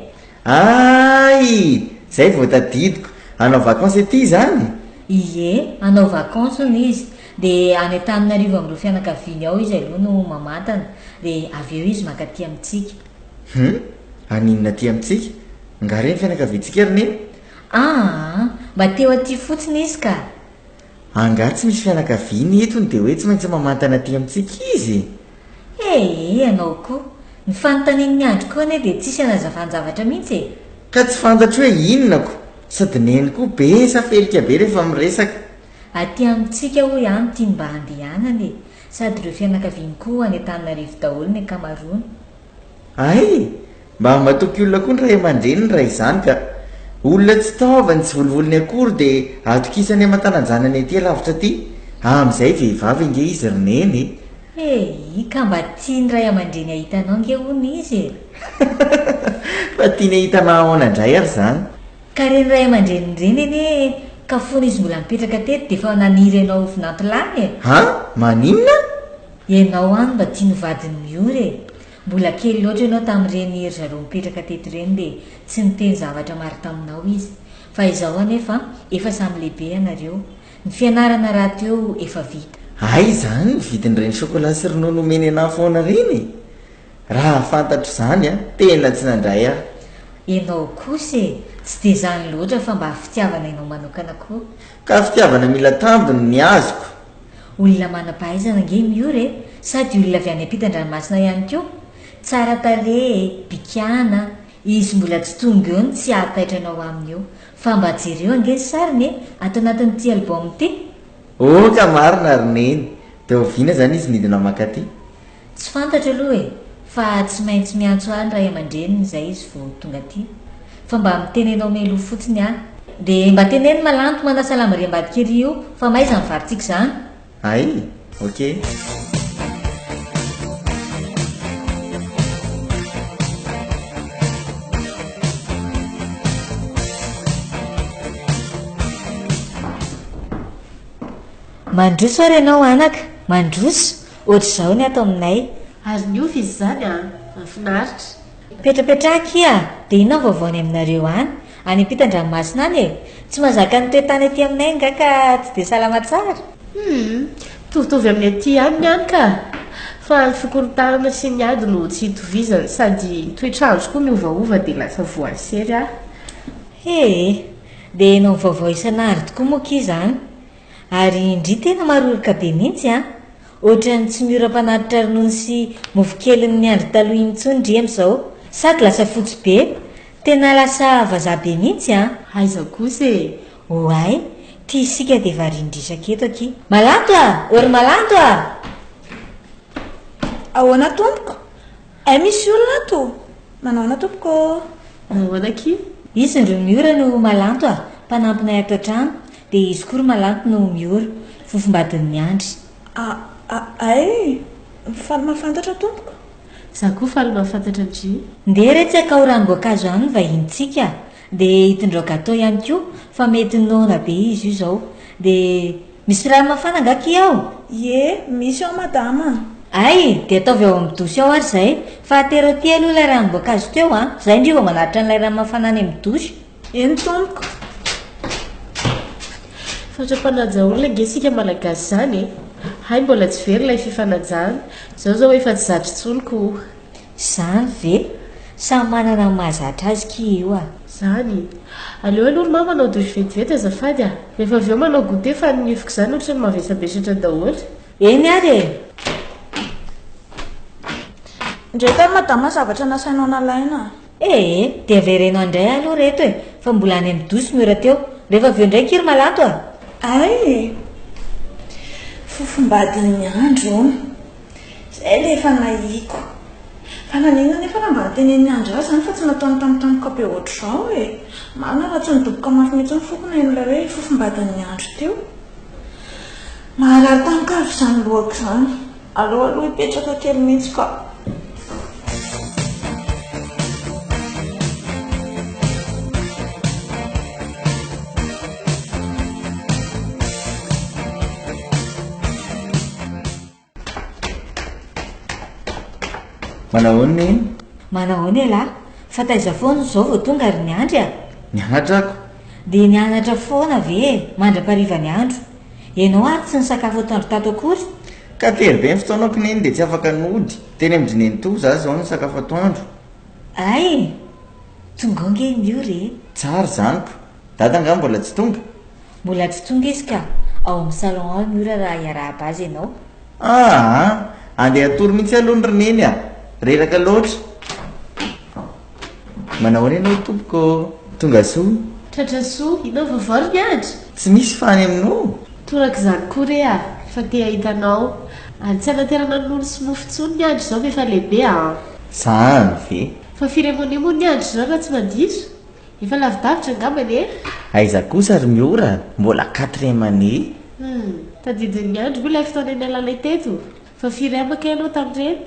Hay! Izay vao tadidiko. Hanao vacances ety izany? Ie, hanao vacances hono izy. Dia any Antananarivo amin'ireo fianakaviany ao izy aloha no mamantana, dia avy eo izy mankaty amintsika. Hum! Haninona aty amintsika? Nga re ny fianakaviantsika ry Neny? Aa! Mba te ho aty fotsiny izy ka! Angaha tsy misy fianakaviany eto no dia hoe tsy maintsy mamantana aty amintsika izy? Ee, ianao koa. Ny fanontanian'i Andry koa anie dia tsisy anazavan-javatra mihitsy e! Ka tsy fantatro hoe inona ko! Sady Neny koa be safelika be rehefa miresaka. Aty amintsika hoy aho no tiany mba handehanana e! Sady ireo fianakaviany koa any Antananarivo daholo ny ankamaroany. Hay! Mba matoky olona koa ny ray aman-dreniny raha izany ka! Olona tsy taovany tsy volovolony akory dia atokisany aman-tanan-janany aty alavitra aty! Amin'izay vehivavy ange izy ry Neny e! Hey! Ka mba tiany ray aman-dreny hahita anao ange hono izy e! Fa tiany hahita anah ahoana indray ary izany? Ka ireny ray aman-dreniny ireny anie ka fony izy mbola nipetraka teto dia efa naniry anao ho vinantolany e! Han? Maninona? Ianao any mba tiany ho vadin'i Miora e! Mbola kely loatra ianao tamin'ireny ry zareo nipetraka teto ireny dia tsy niteny zavatra maro taminao izy. Fa izao anefa efa samy lehibe ianareo. Ny fianarana rahateo efa vita. Hay izany ny vidin'ireny chocolat sy ronono omeny anah foana ireny e! Raha fantatro izany an, tena tsy nandray aho. Ianao kosa e! Tsy dia izany loatra fa mba fitiavana ianao manokana koa. Ka fitiavana mila tambiny ny azoko. Olona manam-pahaizana ange Miora e! Sady olona avy any ampitan-dranomasina ihany koa. Tsara tarehy e, bikàna. Izy mbola tsy tonga eo no tsy hahataitra anao aminy eo. Fa mba jereo ange ny sariny e, ato anatin'ity album ity. Oka marina ry Neny! Dia oviana izany izy midina mankaty? Tsy fantatro aloha e! Fa tsy maintsy miantso ahy ny ray aman-dreniny izay izy vao tonga aty. Fa mba miteny anao mialoha fotsiny aho. Dia mba teneno malanto manasa lamba ry ambadika ery io fa may izany varintsika izany. Hay! Ok. Mandroso ary ianao anaka, mandroso! Ohatr'izao ny ato aminay. Ary niova izy izany an! Mahafinaritra. Mipetrapetraha akia a! Dia inona ny vaovao any aminareo any? Any ampitan-dranomasina any e! Tsy mahazaka ny toe-tany aty aminay angaha ka tsy dia salama tsara? Hum! Mitovitovy amin'ny aty ihany ny any ka! Fa ny fikorontanana sy ny ady no tsy itovizany, sady ny toetr'andro koa miovaova dia lasa voasery aho. He! Dia enao mivaovao isan'andro tokoa moa akia izany? Ary ndry tena maroroka be mihitsy an! Ohatran'ny tsy mioram-panatitra ronono sy mofo kelin'ny andro taloha intsony ndry amin'izao. Sady lasa fotsy be. Tena lasa vazaha be mihitsy an! Aiza kosa e! Oay! Ty isika dia varian-dresaka eto akia. Malanto a! Ô ry Malanto a! Ahoana tompoko? Hay misy olona ato? Manahoana tompoko ô? Nahoana akia? Izy ry Miora no Malanto a! Mpanampinay ato an-trano. Dia izy koa ry Malanto no Miora, fofombadin'i Andry. A a hay! Faly mahafantatra tompoko. Za koa faly mahafantatra ndry. Ndeha re tsy hakao ranom-boankazo any ny vahinintsika a! Dia itondrao gateau ihany koa fa mety noana be izy io izao. Dia misy rano mafana angaha akia ao? Ie, misy ao madama a! Hay! Dia ataovy ao amin'ny douche ao ary izay. Fa atero aty aloha ilay ranom-boankazo teo a! Izay ndry vao manatitra an'ilay rano mafana any amin'ny douche. Eny tompoko. Fatra-panaja olona ange isika Malagasy izany e! Hay mbola tsy very ilay fifanajana. Izao izao efa tsy zatra intsony koa. Izany ve? Samy manana ny mahazatra azy kia io a! Izany. Aleo aloha ry mama manao douche vetivety azafady a! Rehefa avy eo manao goûter fa ny nifiko izany ohatran'ny mavesabesatra daholo. Eny ary e! Indreto ary madama zavatra nasainao nalaina a! Ee, dia avereno indray aloha ireto e, fa mbola any amin'ny douche Miora teo. Rehefa avy eo indray akia ry Malanto a! Hay e! Fofombadin'ny andro hono. Izay ilay efa nahiko. Fa naninona anefa raha mba notenenin'i Andry ahy izany fa tsy nataony tampotampoka be ohatr'izao e! Marina raha tsy nidoboka mafy mihitsy ny foko naheno ilay hoe fofombadin'ny andro teo. Maharary tampoka avy izany lohako izany. Aleo aloha hipetraka kely mihitsy ka. Manahoana Neny? Manahoana ialahy? Fa taiza foana izao vao tonga ry Niandry a? Nianatra ako. Dia nianatra foana ve e, mandra-pahariva ny andro? Ianao ary tsy nisakafo atoandro tato akory? Ka tery be ny fotoanako Neny dia tsy afaka nody. Teny amin-dry Nenitoa za izao nisakafo atoandro. Hay! Tonga ao nge i Miora e! Tsara izany ko! Dada angaha mbola tsy tonga? Mbola tsy tonga izy ka! Ao amin'ny salon ao i Miora raha hiarahaba azy ianao. Aa! Andeha hatory mihitsy aloha ry Neny a! Reraka loatra. Manahoana ianao tompoko ô? Tonga soa. Tratra soa. Inona vaovao ry Miandry? Tsy misy fa any aminao. Torak'izany koa re a! Fa te hahita anao. Ary tsy hanaterana nono sy mofo intsony Miandry izao fa efa lehibe an! Zany ve? Fa firy amin'io moa Miandry izao raha tsy mandiso? Efa lavidavitra angambany e! Aiza kosa ry Miora, mbola quatrième année. Hum, tadidin'ny andro moa ilay fotoana nialanay teto? Fa firy amiko kay ianao tamin'ireny?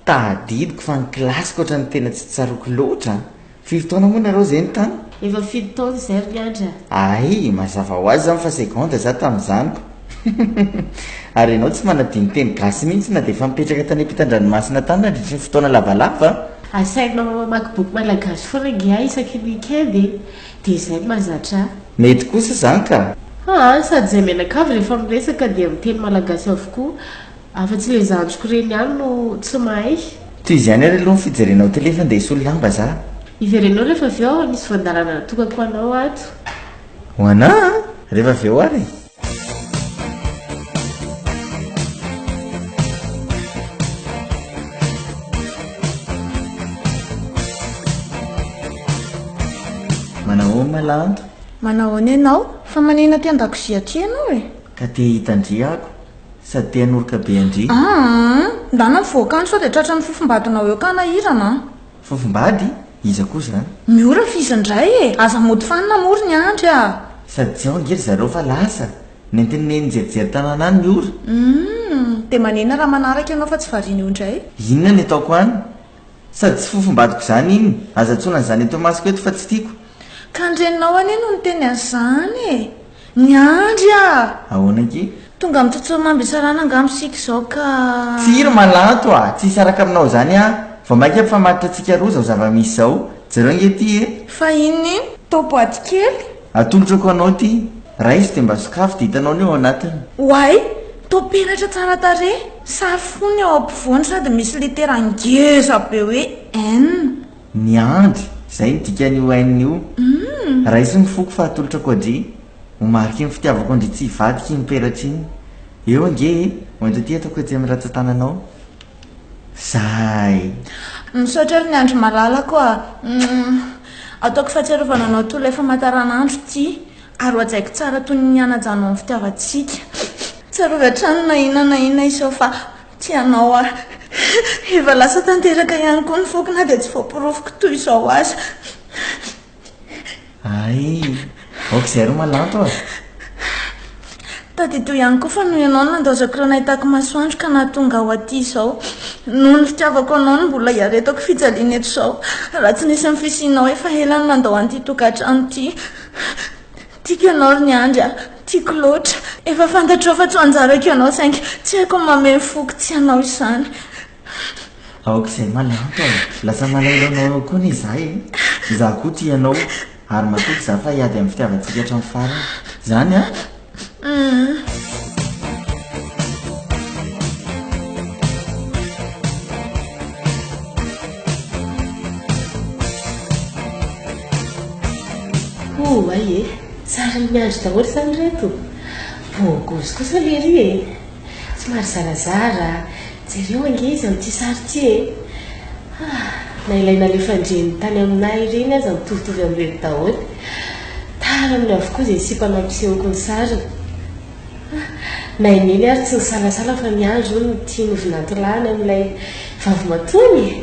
Tadidiko fa ny kilasiko ohatran'ny tena tsy tsaroako loatra an! Firy taona moa nareo izay no tany? Efa fito taona izay ry Miandry a! Hay, mazava ho azy izany fa seconde za tamin'izany ko! Ary ianao tsy manadino teny gasy mihitsy na dia efa nipetraka tany ampitan-dranomasina tany nandritry ny fotoana lavalava an! Asain'i mama mamaky boky malagasy foana ange aho isaky ny week-end e! Dia izay no mahazatra ahy. Mety kosa izany ka! Aa, sady izay mianakavy rehefa miresaka dia miteny malagasy avokoa, afa-tsy ilay zandriko ireny ihany no tsy mahay. Tohizo ihany ary aloha ny fijerenao télé fa ndeha hisolo lamba za. Hiverenao rehefa avy eo aho, misy voan-dalana natokako ho anao ato. Ho anà an! Rehefa avy eo ary e! Manahoana Malanto? Manahoana ianao? Fa manina aty an-dakozia aty ianao e? Ka te hahita an-dry ako, sady te hanoroka be an-dry. Aa! Ndana mivoaka any sao dia tratran'ny fofombadinao eo ka hanahirana an! Fofombady? Iza koa izany? Miora f'izy indray e! Aza mody fanina moa ry Niandry a! Sady tsy ao ange ry zareo fa lasa! Nentin'i Neny nijerijery tanàna any Miora. Humm! Dia manina raha manaraka ianao fa tsy variana eo indray? Inona ny ataoko any? Sady tsy fofombadiko izany iny! Aza antsoina an'izany eto imasoko eto fa tsy tiako! Ka ny reninao anie no niteny an'izany e! Niandry a! Ahoana akia? Tonga amin'ny tsotsoromamby isarahana angamba isika izao ka. Tsia ry Malanto a! Tsy hisaraka aminao izany aho. Vao mainka hampifamatotra antsika roa izao zava-misy izao. Jereo ange ity e! Fa inona iny? Toa boaty kely? Atolotrako anao ity. Raiso dia mba sokafy dia hitanao ny ao anatiny. Oay! Toa peratra tsara tarehy. Sary fo ny ao ampovoany sady misy litera ngeza be hoe N. Niandry, izay no dikan'io haine io. Raiso ny foko fa atolotrako an-dry. Ho mariky ny fitiavako an-dry tsy hivadika iny peratra iny. Eo ange e! Hoento aty ataoko etsy amin'ny ratsan-tananao. Zay! Misaotra ry Niandry malalako a! Ataoko fahatsiarovana anao toy ilay famantaranandro ity, ary ho hajaiko tsara toy ny hanajanao ny fitiavantsika. Tsarovy hatrany na inona na inona hiseho fa Tia anao aho. Efa lasa tanteraka ihany koa ny foko na dia tsy voaporofoko toy izao aza. Hay! Aoka izay ry Malanto a! Tadidio ihany koa fa noho ianao no nandaozako ireo nahitako masoandro ka nahatonga aho aty izao. Noho ny fitiavako anao no mbola iaretako fijaliana eto izao. Raha tsy nisy ny fisianao efa ela no nandao an'ity tokantrano ity. Tiako ianao ry Niandry a! Tiako loatra! Efa fantatrao fa tsy ho anjarako ianao saingy tsy haiko ny mamehy ny foko tsy hanao izany. Aoka izay Malanto a! Lasa malahelo anao eo koa anie izaho e! Izaho koa tia anao ary matoky izaho fa hiady amin'ny fitiavantsika hatramin'ny farany. Izany an? Oay e! Sarin'ny miandry daholo izany ireto? Bôgôsy kosa lery e! Somary zarazara, jereo ange izy amin'ity sary ity e! Na ilay nalefan-dreniny tany aminay ireny aza mitovitovy amin'ireto daholo. Tara aminy avokoa izay sipa nampisehoko ny sariny. Na i Neny ary tsy nisalasala fa ny andry hono no tiany ho vinantolahiny amin'ilay vavimatoany e!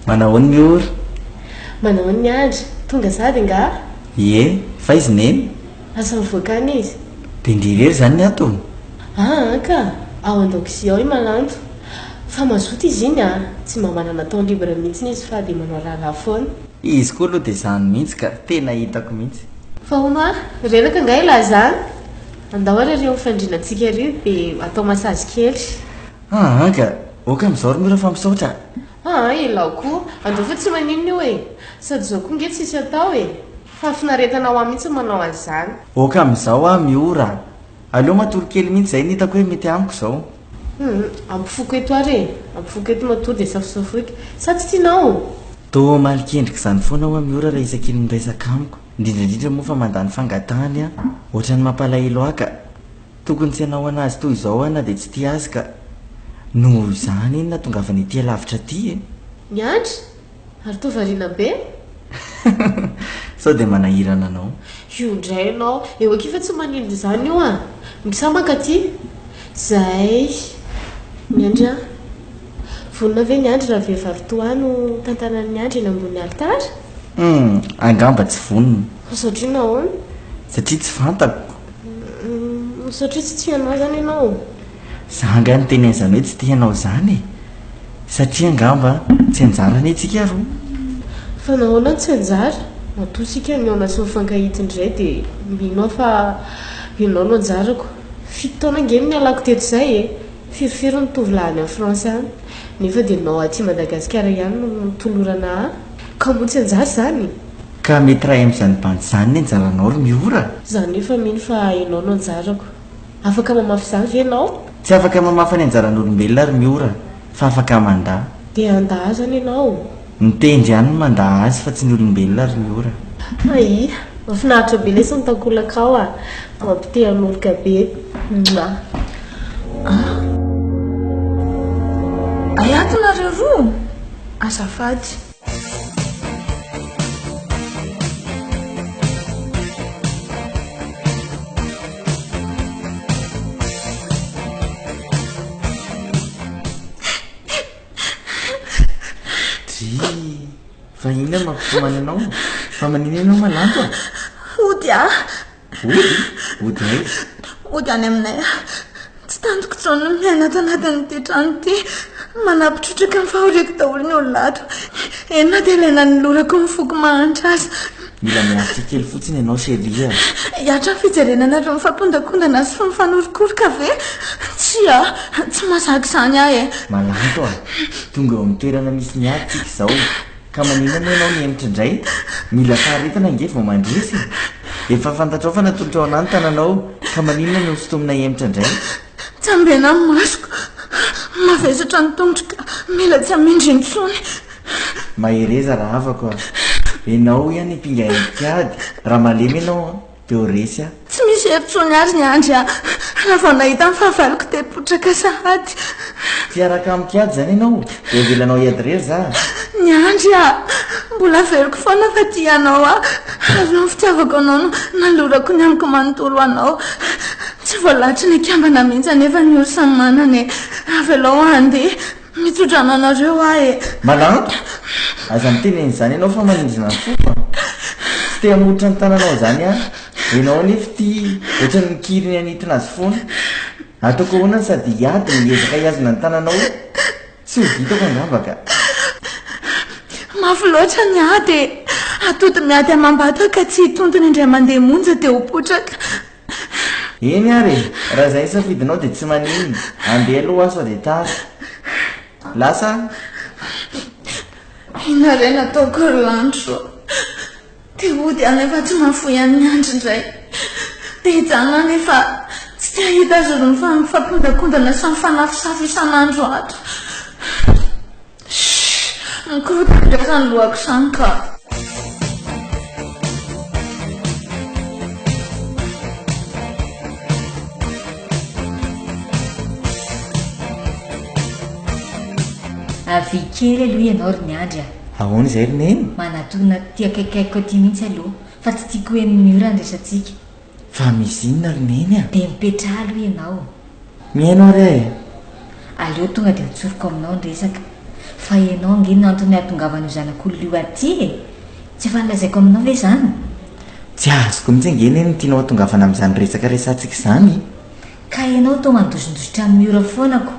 Manahoana ny ora? Manahoana ny andry? Tonga sahady angaha? Ie, fa izy Neny? Asa mivoaka any izy. Dia ndry irery izany ny ato? Aa ka! Ao an-dakozia ao i Malanto. Fa mazoto izy iny a! Tsy mba manana temps libre mihitsy izy fa dia manao raharaha foana. Izy koa aloha dia izany mihitsy ka! Tena hitako mihitsy. Fa hono hoa, reraka angaha ialahy izany? Andao ary ary eo amin'ny fandrianantsika ary dia atao massage kely. Aa ka! Ok amin'izao ry Mira fa misaotra a! Aa ialahy koa! Andao fa tsy maninona io e! Sady izao koa ange tsisy atao e! Fahafinaretana ho ahy mihitsy ny manao an'izany. Ok amin'izao aho miora a! Aleo matory kely mihitsy izay no hitako hoe mety amiko izao. Hum, ampifoko eto ary e! Ampifoko eto matory dia safosafoiko. Sa tsy tianao? Toa malikendrika izany foana hoa miora raha isaky ny miresaka amiko, indrindra indrindra moa fa mandà ny fangatahany aho. Ohatran'ny mampalahelo ahy ka. Tokony tsy hanao an'azy toy izao aho na dia tsy tia azy ka. Noho izany anie no nahatongavany ety alavitra aty e! Miandry? Ary toa variana be? Sao dia manahirana anao? Io indray ianao. Eo akia fa tsy maninona izany io an! Mikisà mankaty. Zay. Miandry an. Vonona ve ny andry raha vehivavy toa ahy no tantanan'ny andry eny ambony alitara? Hum, angamba tsy vonona. Satria nahoana? Satria tsy fantako. Hum, satria tsy tia anah izany ianao? Za angaha niteny an'izany hoe tsy tia anao izany e! Satria angamba tsy anjara anie tsika roa. Fa nahoana no tsy anjara? Matoa isika mihaona sy mifankahita indray dia mino aho fa ianao no anjarako. Fito taona ange no nialako teto izay e! Firifiry ny tovolahy any France any, nefa dia ianao aty Madagasikara ihany no notolorana ahy. Ka moa tsy anjara izany? Ka mety raha amin'izany bandy izany ny anjaranao ry Miora? Izaho nefa mino fa ianao no anjarako. Afaka mamafy izany ve ianao? Tsy afaka mamafa ny anjaran'olombelona ry Miora fa afaka mandà. Dia handà ahy izany ianao? Ny tendry ihany no mandà azy fa tsy ny olombelona ry Miora. Hay! Mahafinaritra be lesy ny takolakao a! Mampite hanoroka be. Mouah! Ah! Hay ato nareo roa? Azafady. Drii, fa inona no mampitomany anao? Fa maninona ianao malanto a? Hody aho. Hody? Hody aiza? Hody any aminay aho. Tsy tantiko intsony ny miaina ato anatin'ity trano ity. Manampy trotraka ny fahoriako daholo ny olona ato. Eny na dia ilay nanolorako ny foko mahantra aza. Mila miaritra kely fotsiny ianao chérie a! Hiatra ny fijerena anareo mifampondakondana sy mifanorokoroka ve? Tsia, tsy mahazaka izany aho e! Malanto a! Tonga eo amin'ny toerana misy ny ady tsika izao. Ka maninona moa ianao mihemotra indray? Mila faharetana ange vao mandresy e! Efa fantatrao fa natolotrao anah ny tananao, ka maninona no sintomina hihemotra indray? Tsy ambena ny masoko, mavesatra ny tongotro ka mila tsy hamindra intsony. Mahereza rahavako a! Ianao ihany ampinga endrik'ady, raha malemy ianao an! Dia ho resy aho. Tsy misy hery intsony ary ny andry aho raha vao nahita ny fahavaloko dia potraka sahady. Tsy hiaraka amiko hiady izany ianao? Dia avelanao hiady irery za? Ny andry ah! Mbola averiko foana fa tia anao aho ary noho ny fitiavako anao no nalorako ny amiko manontolo ho anao. Tsy voalatry ny akambana mihitsy anefa ny ory samy manana e! Avelao aho handeha. Mitsodrano anareo aho e! Malanto! Aza miteny an'izany ianao fa manindrona ny foko a! Tsy te hamoritra ny tananao izany aho. Ianao anefa ity ohatran'ny mikiry ny hanintona azy foana. Ataoko ahoana ny sady hiady no hiezaka hihazona ny tananao? Tsy ho vitako angamba ka! Mafy loatra ny ady e! Atody miady amam-bato aho ka tsy hitontona indray mandeha monja dia ho potraka. Eny ary e! Raha izay ny safidinao dia tsy maninona. Andeha aloha aho sao dia tara. Lasa aho. Inona re no ataoko ry lanitra ô? Te hody aho nefa tsy mahafoy an'i Andry indray. Te hijanona aho nefa tsy te hahita azy roa mifampondakondana sy mifanafosafo isan'andro ato. Shh! Mikorontana indray izany lohako izany ka! Avia kely aloha ianao ry Miandry a! Ahoana izay ry Neny? Manatona aty akaikikaikiko aty mihitsy aloha fa tsy tiako ho henon'ny ora ny resatsika. Fa misy inona ry Neny a? Dia mipetraha aloha ianao. Mihaino ary aho e! Aleo tonga dia hotsoriko aminao ny resaka. Fa ianao ange no antony hahatongavan'io zanak'olona io aty e! Tsy efa nolazaiko aminao ve izany? Tsy azoko mihitsy ange Neny ny tianao hatongavana amin'izany resaka resahantsika izany e! Ka ianao toa mandozondozitra amin'ny ora foana ko!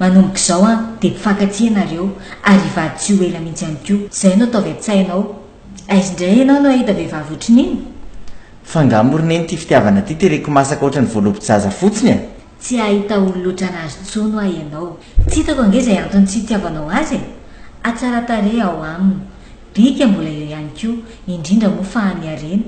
Manomboka izao an, dia mpifankatia ianareo ary hivady tsy ho ela mihitsy ihany koa. Izay no ataovy an-tsainao. Aiza indray ianao no hahita vehivavy ohatrin'iny? Fa angaha moa ry Neny ity fitiavana ity tereko masaka ohatran'ny voalobo-jaza fotsiny e! Tsy hahita olona ohatran'azy intsony hoa ianao. Tsy hitako ange izay antony tsy hitiavanao azy e! Hatsaran-tarehy ao aminy. Bika mbola eo ihany koa, indrindra moa fa ny harena.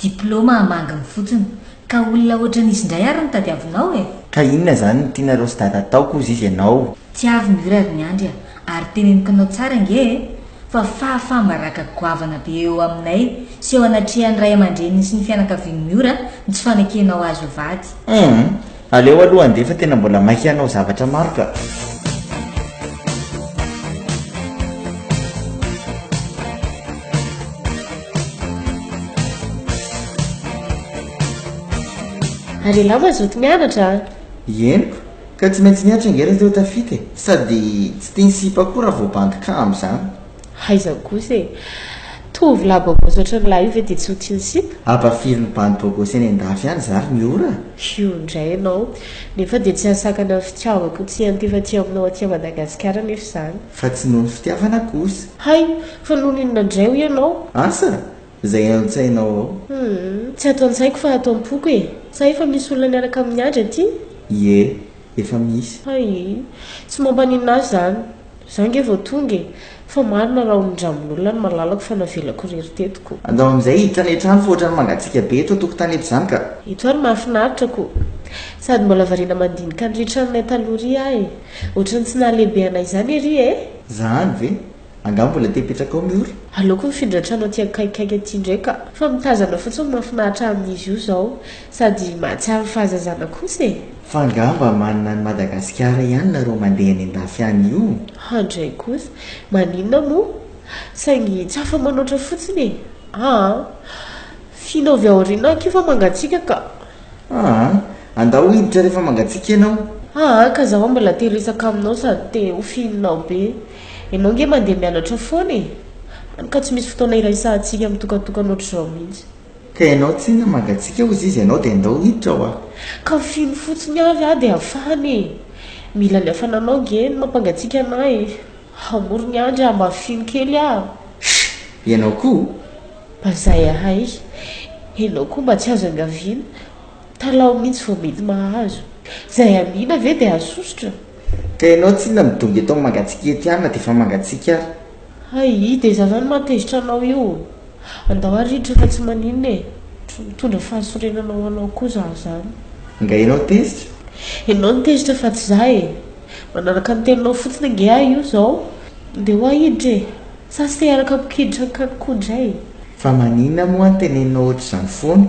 Diplaoma hamanginy fotsiny. Ka olona ohatran'izy indray ary no tadiavinao e! Ka inona izany no tianareo sy dada ataoko hozy izy ianao? Tsy avy ny ora ry Miandry a! Ary teneniko anao tsara ange e! Fa fahafaham-baraka goavana be eo aminay sy eo anatrehan'ny ray aman-dreniny sy ny fianakavian'i Miora ny tsy fanekenao azy ho vady. Humm! Aleo aloha handeha fa tena mbola maika hanao zavatra maro ka! Ary ialahy mazoto mianatra a! Henoko, ka tsy maintsy mianatra ange raha te ho tafita e! Sady tsy tian'ny sipa koa raha vao bandy kamo izany. Aiza kosa e! Tovolahy bogosy ohatran'ilahy io ve dia tsy ho tian'ny sipa? Ampafirin'ny bandy bogosy any an-dafy any za ry Miora a! Io indray ianao, nefa dia tsy hahasakana ny fitiavako tsy hiantefa aty aminao aty Madagasikara anefa izany. Fa tsy noho ny fitiavana kosa. Hay! Fa noho ny inona indray hoy ianao? Asa! Izay ao an-tsainao ao. Humm, tsy ato an-tsaiko fa ato am-poko e! Sa efa misy olona miaraka amin'i Andry aty? Ie, efa misy. Hay! Tsy mampaninona ahy izany. Za nge vao tonga e! Fa marina raha olon-dramin'olona ny malalako fa navelako irery teto ko. Andao amin'izay hiditra any an-trano fa ohatran'ny mangatsiaka be eto an-tokotany eto izany ka. Eto ary mahafinaritra ko! Sady mbola variana mandinika an'ry tranonay taloha ry aho e! Ohatran'ny tsy nahalehibe anay izany ery e! Zany ve? Angaha mbola te hipetraka ao Miora? Aleoko mifindra trano aty akaikikaiky aty indray ka! Fa mitazana fotsiny mahafinaritra amin'izy io izao. Sady mahatsiaro ny fahazazana kosa e! Fa angaha mba manana an'i Madagasikara ihany nareo mandeha any andafy any io? Handray kosa. Maninona moa? Saingy tsy afa-manoatra fotsiny e! Aa! Fino avy aoriana aky io fa mangatsiaka ka! Aa! Andao hiditra rehefa mangatsiaka ianao. Aa! Ka zaho mbola te hiresaka aminao sady te ho fihininao be. Ianao nge mandeha mianatra foana e! Hany ka tsy misy fotoana iraisantsika mitokantokana ohatr'izao mihitsy. Ka ianao tsinona mangatsiaka hozy izy ianao dia andao hiditra hoa. Ka fino fotsiny avy aho dia afahana e! Mila ny hafananao nge no mampangatsiaka anah e! Hamory ny andry aho mba fino kely aho. Sh! Ianao koa? Mba zay ahay. Ianao koa mba tsy azo iangaviana. Talaho mihitsy vao mety mahazo. Zay amina ve dia asosotra? Ka ianao tsinona midongy eto amin'ny mangatsiaka eto ihany na dia efa mangatsiaka ary. Hay, dia za zany mahatezitra anao io. Andao ary hiditra fa tsy maninona e. Mitondra fahasorenana ho anao koa za zany. Nga ianao tezitra? Ianao no tezitra fa tsy za e. Manaraka ny teninao fotsiny ange aho io zao. Ndeha hoa hiditra e. Sa tsy te hiaraka amiko hiditra ankany koa indray? Fa maninona moa no teneninao ohatr'izany foana?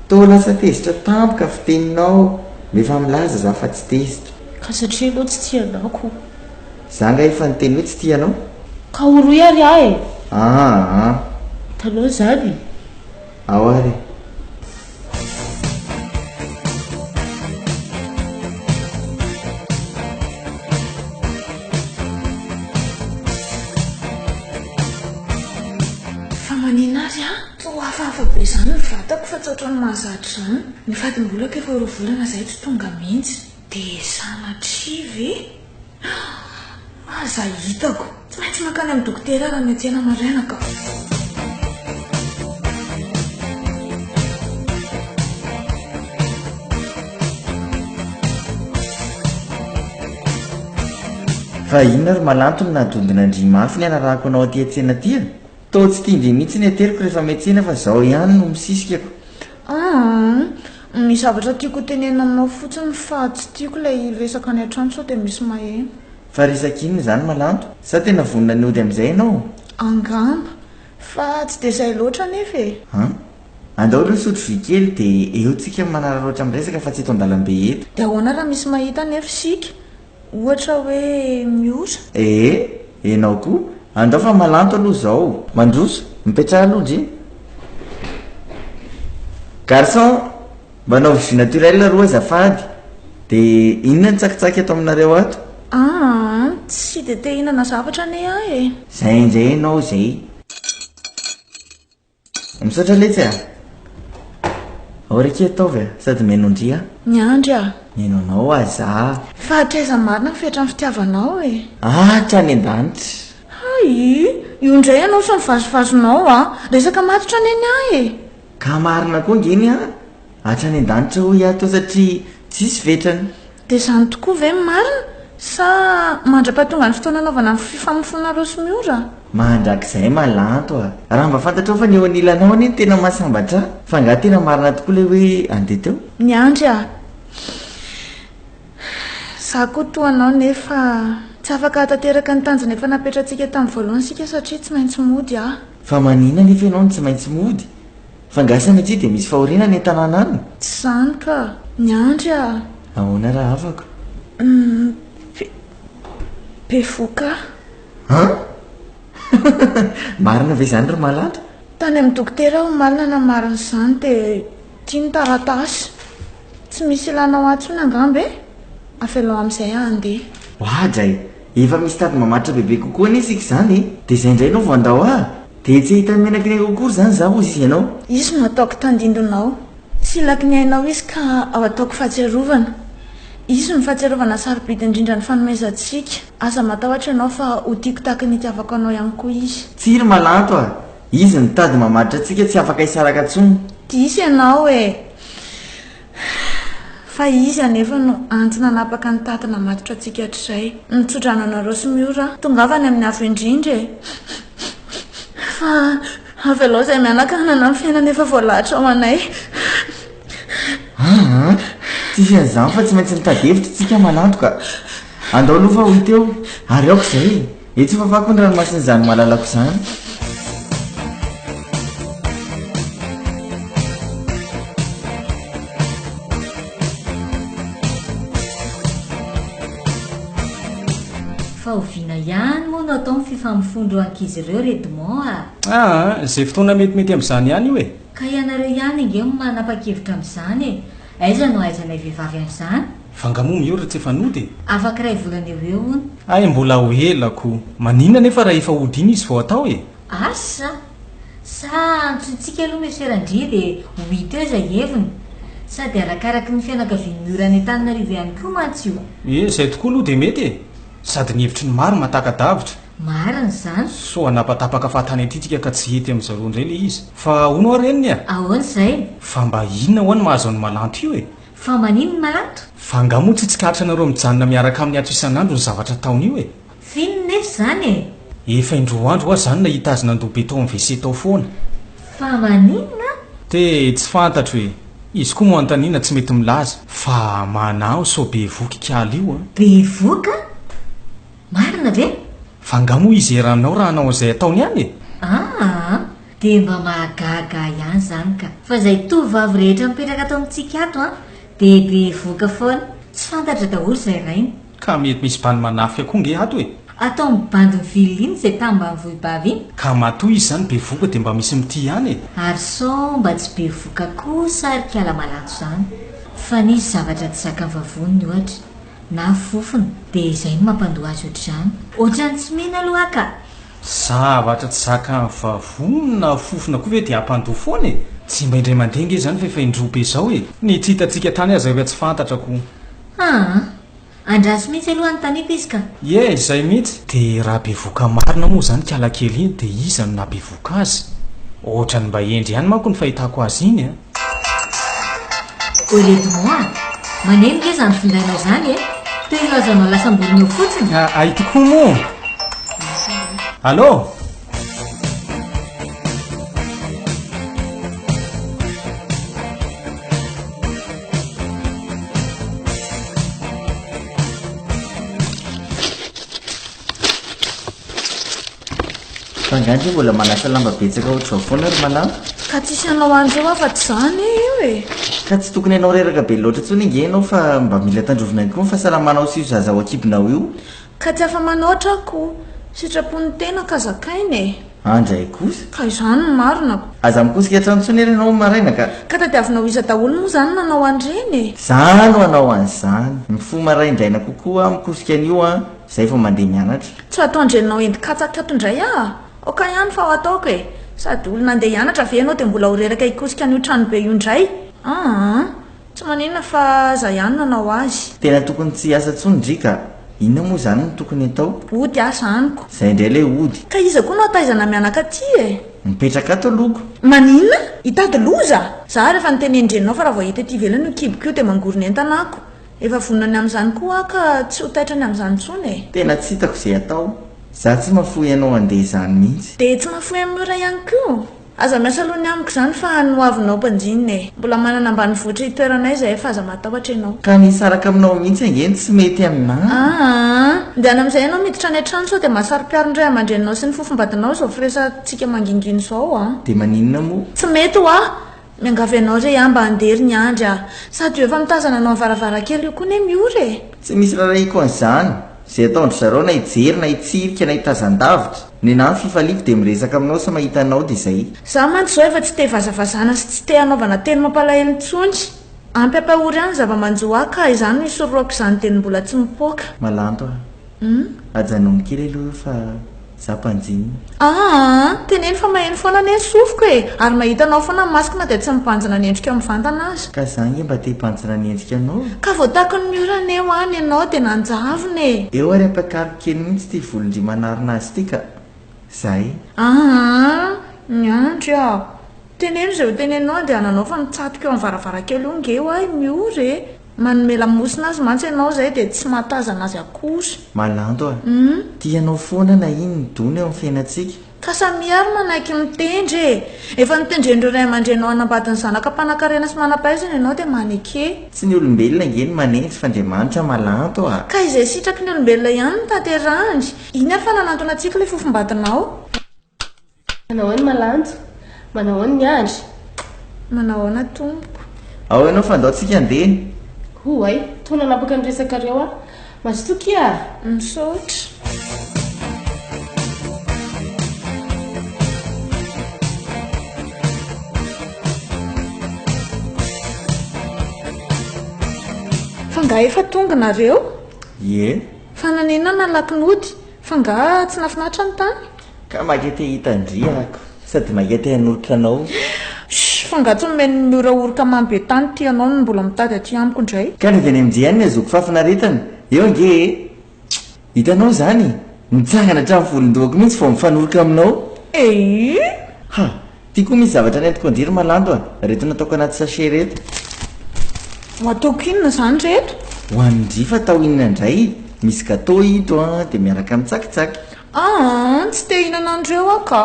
Toa lasa tezitra tampoka fiteninao nefa milaza za fa tsy tezitra. Ka satria ianao tsy tia anah ko. Za nga efa niteny hoe tsy tia anao? Ka oroy ary aho e! Aa! Hitanao izany? Ao ary e! Fa maninona ary an? Toa hafahafa be izany ny vatako fa tsy ohatran'ny mahazatra izany. Ny fatim-bolako efa roa volana izay tsy tonga mihitsy. Dia sanatria ve? Aza hitako. Tsy maintsy mankany amin'ny dokotera raha miantsena maraina ka. Fa inona ry Malanto no nahadondona an-dry mafy ny hanarahako anao aty an-tsena aty a? Toa tsy tian-dry mihitsy ny ateriko rehefa miantsena fa zao ihany no misisika ko. Humm, misy zavatra tiako ho tenenina aminao fotsiny fa tsy tiako ilay resaka any an-trano sao dia misy maheno. Fa resaka inona izany Malanto? Sa tena vonona ny hody amin'izay ianao? Angamba. Fa tsy dia izay loatra anefa e. An? Andao aloha hisotro vy kely dia eo tsika manararaotra miresaka fa tsy eto an-dalambe eto. Dia ahoana raha misy mahita anefa isika? Ohatra hoe miora? Ee, enao koa. Andao fa malanto aloha izao. Mandroso, mipetraha aloha ndry. Garçon, mba anaovy jus naturel roa azafady. Dia inona ny tsakitsaky ato aminareo ato? Aa, tsy dia te hihinana zavatra anie aho e. Zay indray enao izay. Misaotra letsy a! Ao ry akia ataovy a! Sady mihaino an-dry a! Miandry a! Mihaino anao aho za! Fa hatraiza marina ny fetran'ny fitiavanao e? Hatrany an-danitra! Hay! Io indray ianao sy ny vazivazonao a! Resaka matotra anie ny ahy e! Ka marina koa ange ny ahy! Hatrany an-danitra hoy aho teo satria tsisy fetrany. Dia izany tokoa ve ny marina? Sa mandra-pahatonga ny fotoana anaovana ny fifamofoanareo sy Miora? Mandrakizay malanto a! Raha mba fantatrao fa ny eo anilanao anie no tena mahasambatra ahy. Fa angaha tena marina tokoa ilay hoe andeha teo? Miandry aho. Izaho koa toa anao nefa tsy afaka hahatanteraka ny tanjona efa napetratsika tamin'ny voalohany isika satria tsy maintsy mody aho. Fa maninona anefa ianao no tsy maintsy mody? Fa angaha sanatria dia misy fahoriana any an-tanàna any? Tsy izany ka! Miandry aho. Ahoana rahavako? Humm, be, bevohoka aho. An? Marina ve izany ry Malala? Tany amin'ny dokotera aho omaly nanamarina izany dia ity ny taratasy. Tsy misy ilanao ahy intsony angamba e? Avelao amin'izay aho handeha. Oadray! Efa misy tady mamatotra bebe kokoa anie isika izany e! Dia izay indray no vao handao ahy? Dia tsy hahita ny menaky ny aiko akory izany izaho hozy izy ianao. Izy no ataoko tandindonao. Tsy ilaky ny ainao izy ka ao ataoko fahatsiarovana. Izy no fahatsiarovana sarobidy indrindra nifanomezantsika. Aza matahotra ianao fa ho tiako tahaka ny itiavako anao ihany koa izy. Tsia ry Malanto a! Izy no tady mamatotra antsika tsy afaka hisaraka intsony. Diso ianao e! Fa izy anefa no antsy nanapaka ny tady namatotra antsika hatrizay. Mitsodrano anareo sy Miora aho. Tongava any amin'ny avo indrindra e! Fa avelao izay mianaka hanana ny fiainana efa voalahatra ho anay. Aa! Tsisy an'izany fa tsy maintsy mitady hevitra isika Malanto ka! Andao aloha fa ho hita eo. Ary aoka izay e! Etsy fafako ny ranomasin'izany malalako izany. Fa oviana ihany moa no atao ny fifamofoan'ireo ankizy ireo ry Edmond a? Aa, izay fotoana metimety amin'izany ihany io e! Ka ianareo ihany ange no manapa-kevitra amin'izany e! Aiza no ahaizanay vehivavy an'izany? Fa nga moa Miora tsy efa nody e? Afaka iray volana eo ho eo hono. Hay mbola ho ela ko! Maninona anefa raha efa hody iny izy vao atao e? Asa! Sa antsointsika aloha Monsieur Randria dia ho hita eo izay heviny. Sady arakaraky ny fianakavian'i Miora any Antananarivo ihany koa mantsy io. Ie, izay tokoa aloha dia mety e! Sady ny hevitry ny maro mahataka-davitra. Marina izany. Sao hanapatapaka fahatany aty tsika ka tsy hety amin-dry zareo indray ilay izy. Fa hono hoa reniny a! Ahoana izay? Fa mba inona hoa no mahazo an'i Malanto io e? Fa maninona Malanto? Fa angaha moa tsy tsikaritra anareo mijanona miaraka aminy ato isan'andro ny zavatra ataony io e? F'inona nefa izany e? Efa indroa andro hoa zany nahita azy nandoa be tao amin'ny WC tao foana. Fa maninona? Te tsy fantatro e! Izy koa moa anontaniana tsy mety milaza. Fa manaho sao bevoka ikala io an! Bevoka? Marina ve? Fa angaha moa izy eranao raha hanao an'izay ataony any e? Aa! Dia mba mahagaga ahy ihany izany ka! Fa izay tovovavy rehetra mipetraka ato amintsika ato an, dia bevoka foana. Tsy fantatra daholo izay rainy. Ka mety misy bandy manafika koa nge ato e! Atao amin'ny bandy mivilina iny izay tambanivohibavy iny. Ka matoa izy izany bevoka dia mba misy mitia ihany e! Ary sao mba tsy bevoka kosa ry kala malanto izany? Fa nisy zavatra tsy zakan'ny vavoniny ohatra. Na fofona, dia izay no mampandoa azy ohatr'izany. Ohatran'ny tsy mino aloha aho ka! Zavatra tsy zakan'ny vavony na fofona koa ve dia hampandoa foana e? Tsy mba indray mandeha ange izany fa efa indroa be izao e! Ny tsy hitantsika tany aza efa tsy fantatra ko! Aa! Andraso mihitsy aloha anontaniako izy ka! Ie, izay mihitsy! Dia raha bevoka marina moa izany kalakely iny dia iza no nahabevoka azy? Ohatran'ny mba hendry ihany manko ny fahitako azy iny a! Oi Redmond a! Maneno nge izany findainao izany e! Toy ny lazanao lasam-borona eo fotsiny. Hay tokoa moa! Allô? Fa. angaha ndry mbola manasa lamba betsaka ohatr'izao foana ry Malala? Ka tsisy hanao an'ireo afa-tsy za anie io e! Ka tsy tokony hanao reraka be loatra intsony ange ianao fa mba mila tandrovina ihany koa ny fahasalamanao sy io zaza ao an-kibonao io. Ka tsy afa-manoatra aho ko! Sitrapon'ny tena ka zakaina e! Andray kosa. Ka izany no marina ko! Aza mikosika hatrany intsony ary ianao maraina ka! Ka tadiavinao iza daholo moa izany no hanao an'ireny e? Za no hanao an'izany! Mifoha maraindraina kokoa aho mikosika an'io an, zay vao mandeha mianatra. Tsy ho ataon-dreninao endin-katsaka ato indray aho? Aoka ihany fa ho ataoko e! Sady olona handeha hianatra ve ianao dia mbola ho reraka hikosika an'io tranobe io indray? Aa! Tsy maninona fa za ihany no hanao azy. Tena tokony tsy hiasa intsony ndry ka! Inona moa izany no tokony atao? Ody asa amiko. Izay indray ilay ody. Ka iza koa no hataizana mianaka aty e? Mipetraka ato aloha ko. Maninona? Hitady loza? Za ary efa notenenin-dreninao fa raha vao hita ety ivelany io kiboko io dia mangorona entana ako. Efa vonona ny amin'izany koa aho ka tsy ho taitra ny amin'izany intsony e. Tena tsy hitako izay atao. Za tsy mahafoy anao handeha izany mihitsy. Dia tsy mahafoy an'i Miora ihany koa? Aza miasa loha ny amiko izany fa ny hoavinao banjinina e. Mbola manana ambanivohitra hitoeranay izahay fa aza matahotra ianao. Ka ny hisaraka aminao mihitsy ange no tsy mety aminà. Aa! Ndehana amin'izay ianao miditra any an-trano sao dia mahasaro-piaro ny ray aman-dreninao sy ny fofombadinao izao firesahantsika mangingina izao a! Dia maninona moa? Tsy mety hoa! Miangavy anao re aho mba handeha ry Niandry a! Sady io efa mitazana anao amin'ny varavarankely io koa ne Miora e! Tsy misy rarahiko an'izany. Izay ataon-dry zareo na hijery na hitsirika na hitazan-davitra. Nenà ny fifaliako dia miresaka aminao sy mahita anao dia izay. Za mantsy izao efa tsy te vazavazana sy tsy te hanaovana teny mampalahelo intsony. Ampy ampahory ahy ny zava-manjo ahy ka izany no isorohako izany dieny mbola tsy mipoaka. Malanto a! Ajanony kely aloha io fa za mpanjinina. Aa! Teneno fa maheno foana anie ny sofiko e! Ary mahita anao foana ny masoko na dia tsy mibanjina ny endrikao mivantana aza. Ka za ange mba te hibanjina ny endrikanao e! Ka vao takon'ny miorana eo any ianao dia nanjavona e! Eo ary ampakariko kely mihitsy ity volon-dry manarona azy ity ka! Zay. Aa! Miandry aho. Teneno izay ho teneninao andehananao fa mitsatoka eo amin'ny varavarankely eo nge hoa i Miora e! Manome lamosina azy mantsy ianao izay dia tsy mahatazana azy akory. Malanto a! Tia anao foana na inn ny dona eo amin'ny fiainantsika. Ka samia ary manaiky mitendry e! Efa notendren'ireo ray aman-dreninao hanambady ny zanaka mpanankarena sy manam-pahaizana ianao dia maneke. Tsy ny olombelona ange no manendry fa Andriamanitra malanto a! Ka izay sitraky ny olombelona ihany no tanterahany. Iny ary fa nanantona antsika ilay fofombadinao. Manao ahoana Malanto? Manao ahoana Miandry? Manao ahoana tompoko? Ao ianao fa ndao tsika andeha. Oay, toa nanapaka ny resakareo aho. Mazotoa kia a! Misaotra. Fa nga efa tonga nareo? Ie. Fa naninona nalaky nody? Fa nga tsy nafinaritra ny tany? Ka maika te hita an-dry ako. Sady maika te hanolotra anao. Shh, fa nga tsy nomen'i Miora oroka mamy be tany ity ianao no mbola mitady aty amiko indray? Ka ny avy any amin-dry ihany no azoako fahafinaretana. Eo ange e! Hitanao izany? Mitsangana hatramin'ny volon-dohako mihitsy vao mifanoroka aminao. Eii! Ha! Ty koa misy zavatra nentiko an-dry ry Malanto a! Reto nataoko anaty sachet reto. Ho ataoko inona izany reto? Ho an-dry fa atao inona indray? Misy gateau ito an, dia miaraka amin'ny tsakitsaky. Aa, tsy te hihinana an'ireo aho ka.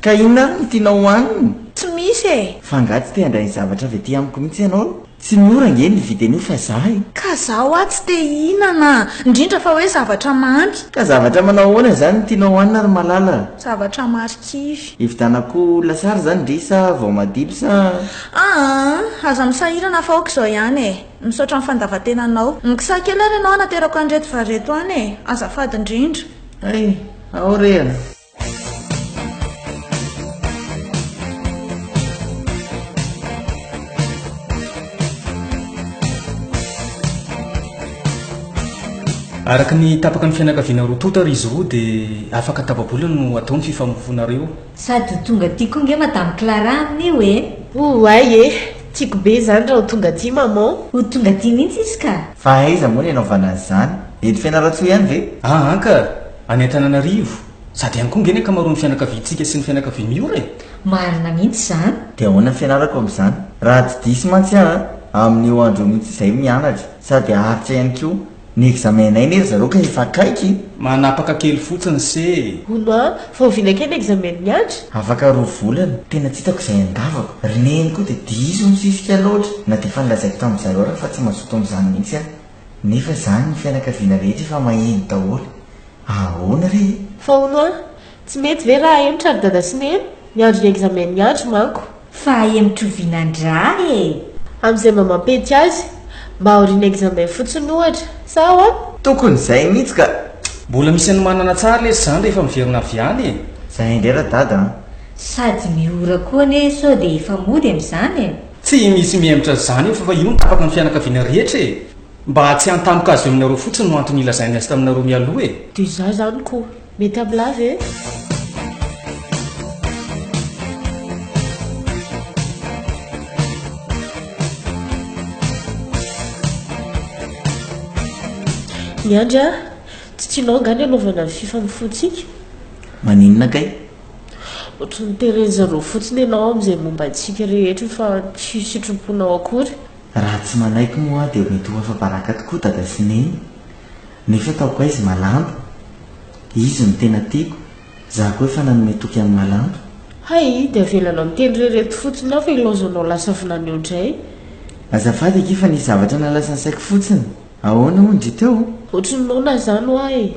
Ka inona ary no tianao hohanina? Tsy misy e! Fa angaha tsy te handray ny zavatra avy aty amiko mihitsy ianao? Tsy mora ange ny nividy an'io fa za e! Ka za hoa tsy te hihinana, indrindra fa hoe zavatra mamy. Ka zavatra manao ahoana izany no tianao hohanina ry Malala? Zavatra marikivy. Hividianako lasary izany ndry sa voamadilo sa? Aa, aza misahirana fa aoka izao ihany e! Misaotra ny fandavan-tenanao. Mikisaha kely ary ianao hanaterako an'ireto vary ireto any e! Azafady indrindra. Hay, ao re a! Araka ny tapaka ny fianakaviana roa tonta ry izy roa dia afaka tapa-bolana no atao ny fifamofoanareo. Sady ho tonga aty koa nge Madame Clara amin'io e! Oay e! Tiako be izany raha ho tonga aty maman. Ho tonga aty mihitsy izy ka! Fa aiza moa ny anaovana an'izany? Eto Fianarantsoa ihany ve? Aa ka! Any Antananarivo. Sady any koa nge ny ankamaroan'ny fianakaviantsika sy ny fianakavian'i Miora e! Marina mihitsy izany. Dia ahoana ny fianarako amin'izany? Raha tsy diso mantsy aho an, amin'io andro io mihitsy izahay mianatra, sady haharitra ihany koa. Ny examen-nay anie ry zareo ka efa akaiky e! Manapaka kely fotsiny se e! Hono an, fa oviana kay ny examen-n'i Andry? Afaka roa volana. Tena tsy hitako izay handavako. Ry neny koa dia diso misisika loatra. Na dia efa nolazaiko tamin-dry zareo ary fa tsy mazoto amin'izany mihitsy aho. Nefa izany ny fianakaviana rehetra efa maheno daholo. Ahoana re e? Fa hono an! Tsy mety ve raha ahemotra ry dada sy neny? Ny andron'ny examen-n'i Andry manko. Fa ahemotra oviana ndra e? Amin'izay mba mampety azy. Mba aorian'ny examen fotsiny ohatra. Sa ahoana? Tokony izay mihitsy ka! Mbola misy anomanana tsara lesy izany rehefa miverina avy any e! Zay indray ra dada an! Sady miora koa anie sao dia efa mody amin'izany e! Tsy misy mihemotra izany eo fa fa io no tapaka ny fianakaviana rehetra e! Mba tsy hantamoka azy eo aminareo fotsiny no antony ilazainy azy taminareo mialoha e! Dia izaho izany ko! Mety amin'lah ve? Miandry ah! Tsy tianao angaha ny hanaovana ny fifamofoantsika? Maninona kay? Ohatry ny teren'ny zareo fotsiny ianao amin'izay momba antsika rehetra fa tsy sitraponao akory. Raha tsy manaiky moa aho dia mety ho afa-baraka tokoa dada sy neny. Nefa ataoko aiza i Malanto? Izy no tena tiako, za koa efa nanome toky an'i Malanto. Hay, dia avelanao miteny irery eto fotsiny aho fa ilaozanao lasa vinany eo indray. Azafady akia fa nisy zavatra nalasa ny saiko fotsiny. Ahoana hono ndry teo? Ohatry ny noana izany hoa e!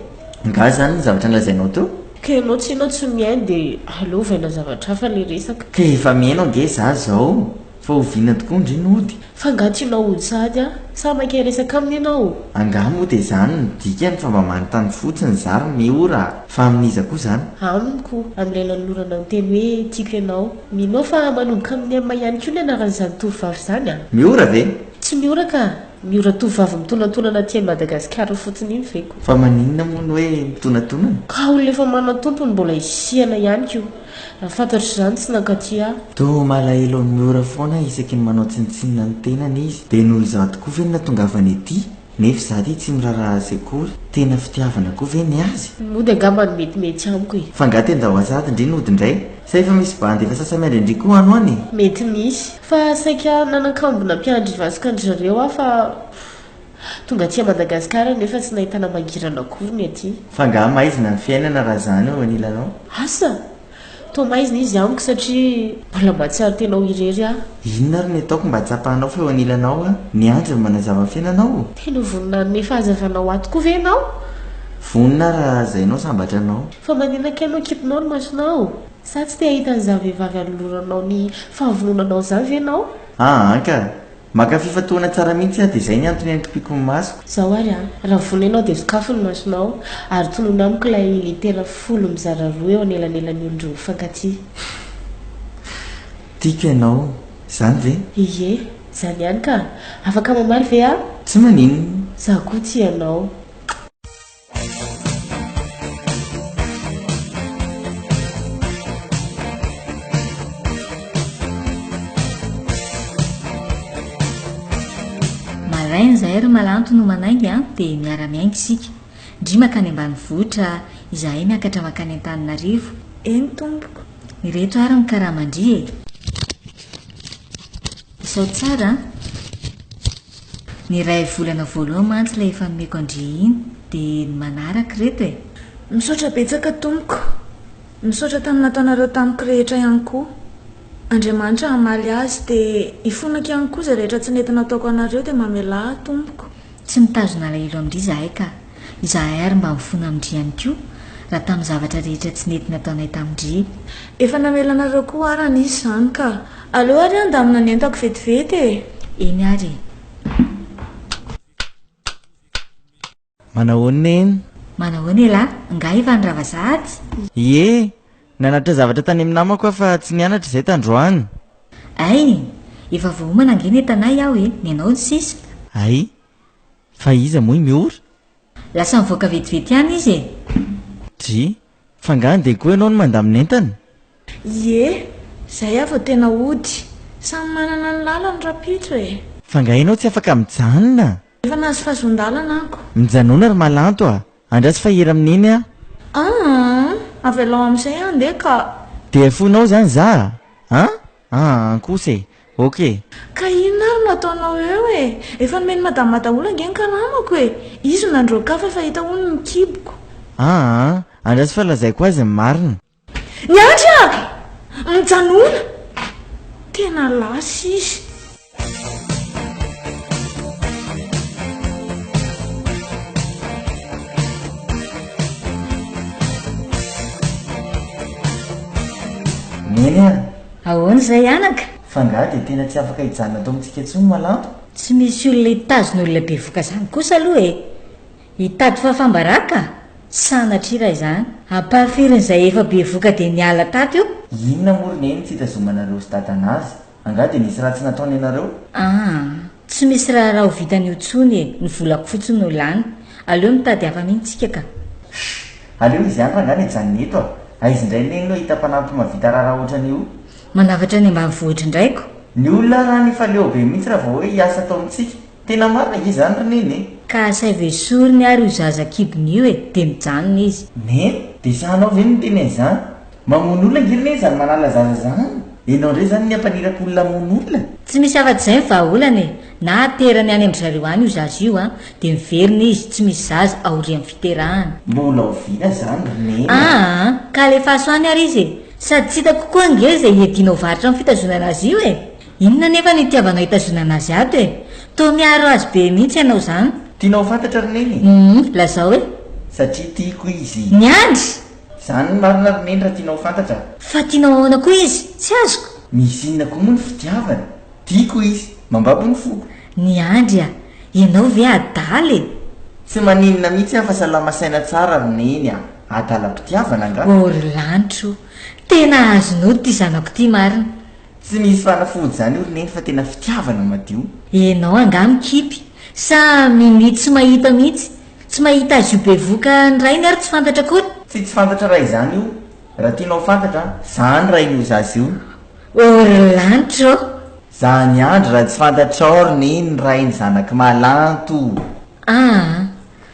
Nga izany ny zavatra nolazainao teo? Ka ianao tsinona tsy mihaino dia aleo ovaina zavatra hafa ilay resaka. Ka efa mihaino ange za zao fa oviana tokoa ndry no hody? Fa nga tianao hody sahady aho? Sa maika hiresaka aminy ianao? Angaha moa dia izany no dikany fa mba manontany fotsiny za ry Miora a! Fa amin'iza koa izany? Aminy ko, amin'ilay nanolorana ny teny hoe tiako ianao. Minoa fa manomboka amin'ny M ihany koa ny anaran'izany tovovavy izany a! Miora ve? Tsy Miora ka! Miora tovovavy mitonantonana aty Madagasikara fotsiny iny ve ko? Fa maninona moa ny hoe mitonantonana? Ka olona efa manan-tompony mbola isihana ihany ko! Raha fantatro izany tsy nankaty aho. Toa malahelo an'i Miora foana isaky ny manao tsinontsinona ny tenany izy. Dia noho izaho tokoa ve no natongavany ety? Nefa izaho ity tsy miraharaha azy akory. Tena fitiavana koa ve ny azy? Ny mody angamba no metimety amiko e. Fa angaha tena ho sahady ndry ny hody indray? Sa efa misy bandy efa sasa-miandry an-dry koa any ho any e? Mety misy. Fa saika nanan-kambona mpiandry vasoka an-dry zareo aho fa tonga aty Madagasikara nefa tsy nahitana mangirana akory ny aty. Fa angaha maizina ny fiainana raha izany eo anilanao? Asa! Toa maizina izy amiko satria mbola mahatsiaro tena ho irery aho. Inona ary ny ataoko mba hatsapanao fa eo anilanao aho? Ny andry no manazava ny fiainanao? Tena vonona hanome fahazavana ho ahy tokoa ve ianao? Vonona aho raha lazainao sambatra anao. Fa maninona kay no akipinao ny masonao? Sa tsy te hahita an'izany vehivavy anoloranao ny fahavononanao izany ve ianao? Aa ka! Maka fifantohana tsara mihitsy aho dia izay ny antony ankipiako ny masoko. Izao ary an! Raha vonona ianao dia sokafy ny masonao ary tonony amiko ilay litera folo mizara roa eo anelanelan'ny olon-droa mifankatia. Tiako ianao, izany ve? Ie, izany ihany ka! Afaka mamaly ve aho? Tsy maninona. Izaho koa tia anao. Maraina izahay ry Malanto no manainga an, dia miara-miainga isika. Ndry mankany ambanivohitra, izahay miakatra mankany Antananarivo. Eny tompoko. Ireto ary ny karaman-dry e! Isao tsara an! Ny iray volana voalohany mantsy ilay efa nomeko an-dry iny dia ny manaraka ireto e! Misaotra betsaka tompoko. Misaotra tamin'ny nataonareo tamiko rehetra ihany koa. Andriamanitra hamaly azy dia hifonako ihany koa izay rehetra tsy nety nataoko anareo dia mamelà ahy tompoko. Tsy mitazona alahelo amin-dry izahay ka. Izahay ary mba mifona amin-dry ihany koa raha tamin'ny zavatra rehetra tsy nety nataonay tamin-dry. Efa namela anareo koa aho raha nisy izany ka. Aleo ary handamina ny entako vetivety e! Eny ary e! Manahoana neny? Manahoana elah? Angaha efa nirava sahady? Ie! Nanatitra zavatra tany amin'ny namako aho fa tsy nianatra izay tandroany. Hay! Efa voaomana ange ny entanay aho e! Ny anao ny sisa. Hay! Fa iza moa i Miora? Lasa nivoaka vetivety ihany izy e! Dry, fa angaha andeha koa ianao no mandamina entana? Ie, izay aho vao tena hody. Samy manana ny lalany rahampitso e! Fa angaha ianao tsy afaka mijanona? Efa nahazo fahazoan-dalana ako. Mijanona ry Malanto a! Andraso fa hira amin'i Neny aho. Aa! Avelao amin'izay aho andeha ka! Dia afoinao izany za a! An? Aa kosa e! Ok e! Ka inona ary no ataonao eo e? Efa nomen'i madama daholo ange ny karamako e! Izy no nandroaka ahy fa efa hita hono ny kiboko. Aa andraso fa lazaiko azy ny marina. Miandry a! Mijanona! Tena lasa izy. Neny a! Ahoana izay anaka? Fa angaha dia tena tsy afaka hijanona ato amintsika intsony Malanto? Tsy misy olona hitazona olona bevoka izany kosa aloha e! Hitady fahafambaraka? Sanatria raha izany. Ampahafirin'izay efa bevoka dia niala tato io? Inona moa ry Neny tsy hitazomanareo sy dadana azy? Angaha dia nisy ratsy nataony anareo? Aa! Tsy misy raharaha ho vitan'io intsony e! Ny volako fotsiny no lany. Aleo mitady hafa mihitsy tsika ka. Shh! Aleo izy ihany rangahy no hijanona eto a! Aiza indray Neny no hahita mpanampy mahavita raharaha ohatran'io? Manavatra any ambanivohitra indray ko! Ny olona ary any efa leo be mihitsy raha vao hoe hiasa ato amintsika. Tena marina ange izany ry Neny e! Ka asaivo esoriny ary io zaza kibony io e! Dia mijanona izy. Neny, dia sahanao ve ny miteny an'izany? Mamono olona ange ry Neny izany manala zaza izany! Ianao indray izany ny hampaniraka olona hamono olona? Tsy misy afa-tsy izay ny vahaolana e! Na aterany any amin-dry zareo any io zaza io an, dia miverina izy, tsy misy zaza aorian'ny fiterahana. Mbola oviana izany ry Neny a! Aa! Ka alefaso any ary izy e! Sady tsy hitako koa ange izay hiadianao varotra amin'ny fitazonana azy io e! Inona anefa no itiavanao hitazonana azy ato e? Toa miaro azy be mihitsy ianao izany. Tianao ho fantatra ry Neny? Humm, lazao e! Satria tiako izy. Miandry! Izany ny marina ry Neny raha tianao ho fantatra. Fa tianao ahoana koa izy? Tsy azoko. Misy inona koa moa ny fitiavana? Tiako izy. Mambabo ny foko. Miandry a! Ianao ve adala e? Tsy maninona mihitsy aho fa salama saina tsara ry Neny a! Adalam-pitiavana angaha? Oh ry lanitra o! Tena azon'ody ity zanako ity marina. Tsy misy fanafody izany io ry Neny fa tena fitiavana madio. Enao angaha mikipy? Sa minia tsy mahita mihitsy? Tsy mahita azy io bevoka ny rainy ary tsy fantatra akory? Tsy tsy fantatra raha izany io. Raha tianao ho fantatra, za ny rain'io zaza io. Oh ry lanitra ô! Za niandry raha tsy fantatrao ry Neny ny rain'ny zanak'i Malanto. Aa!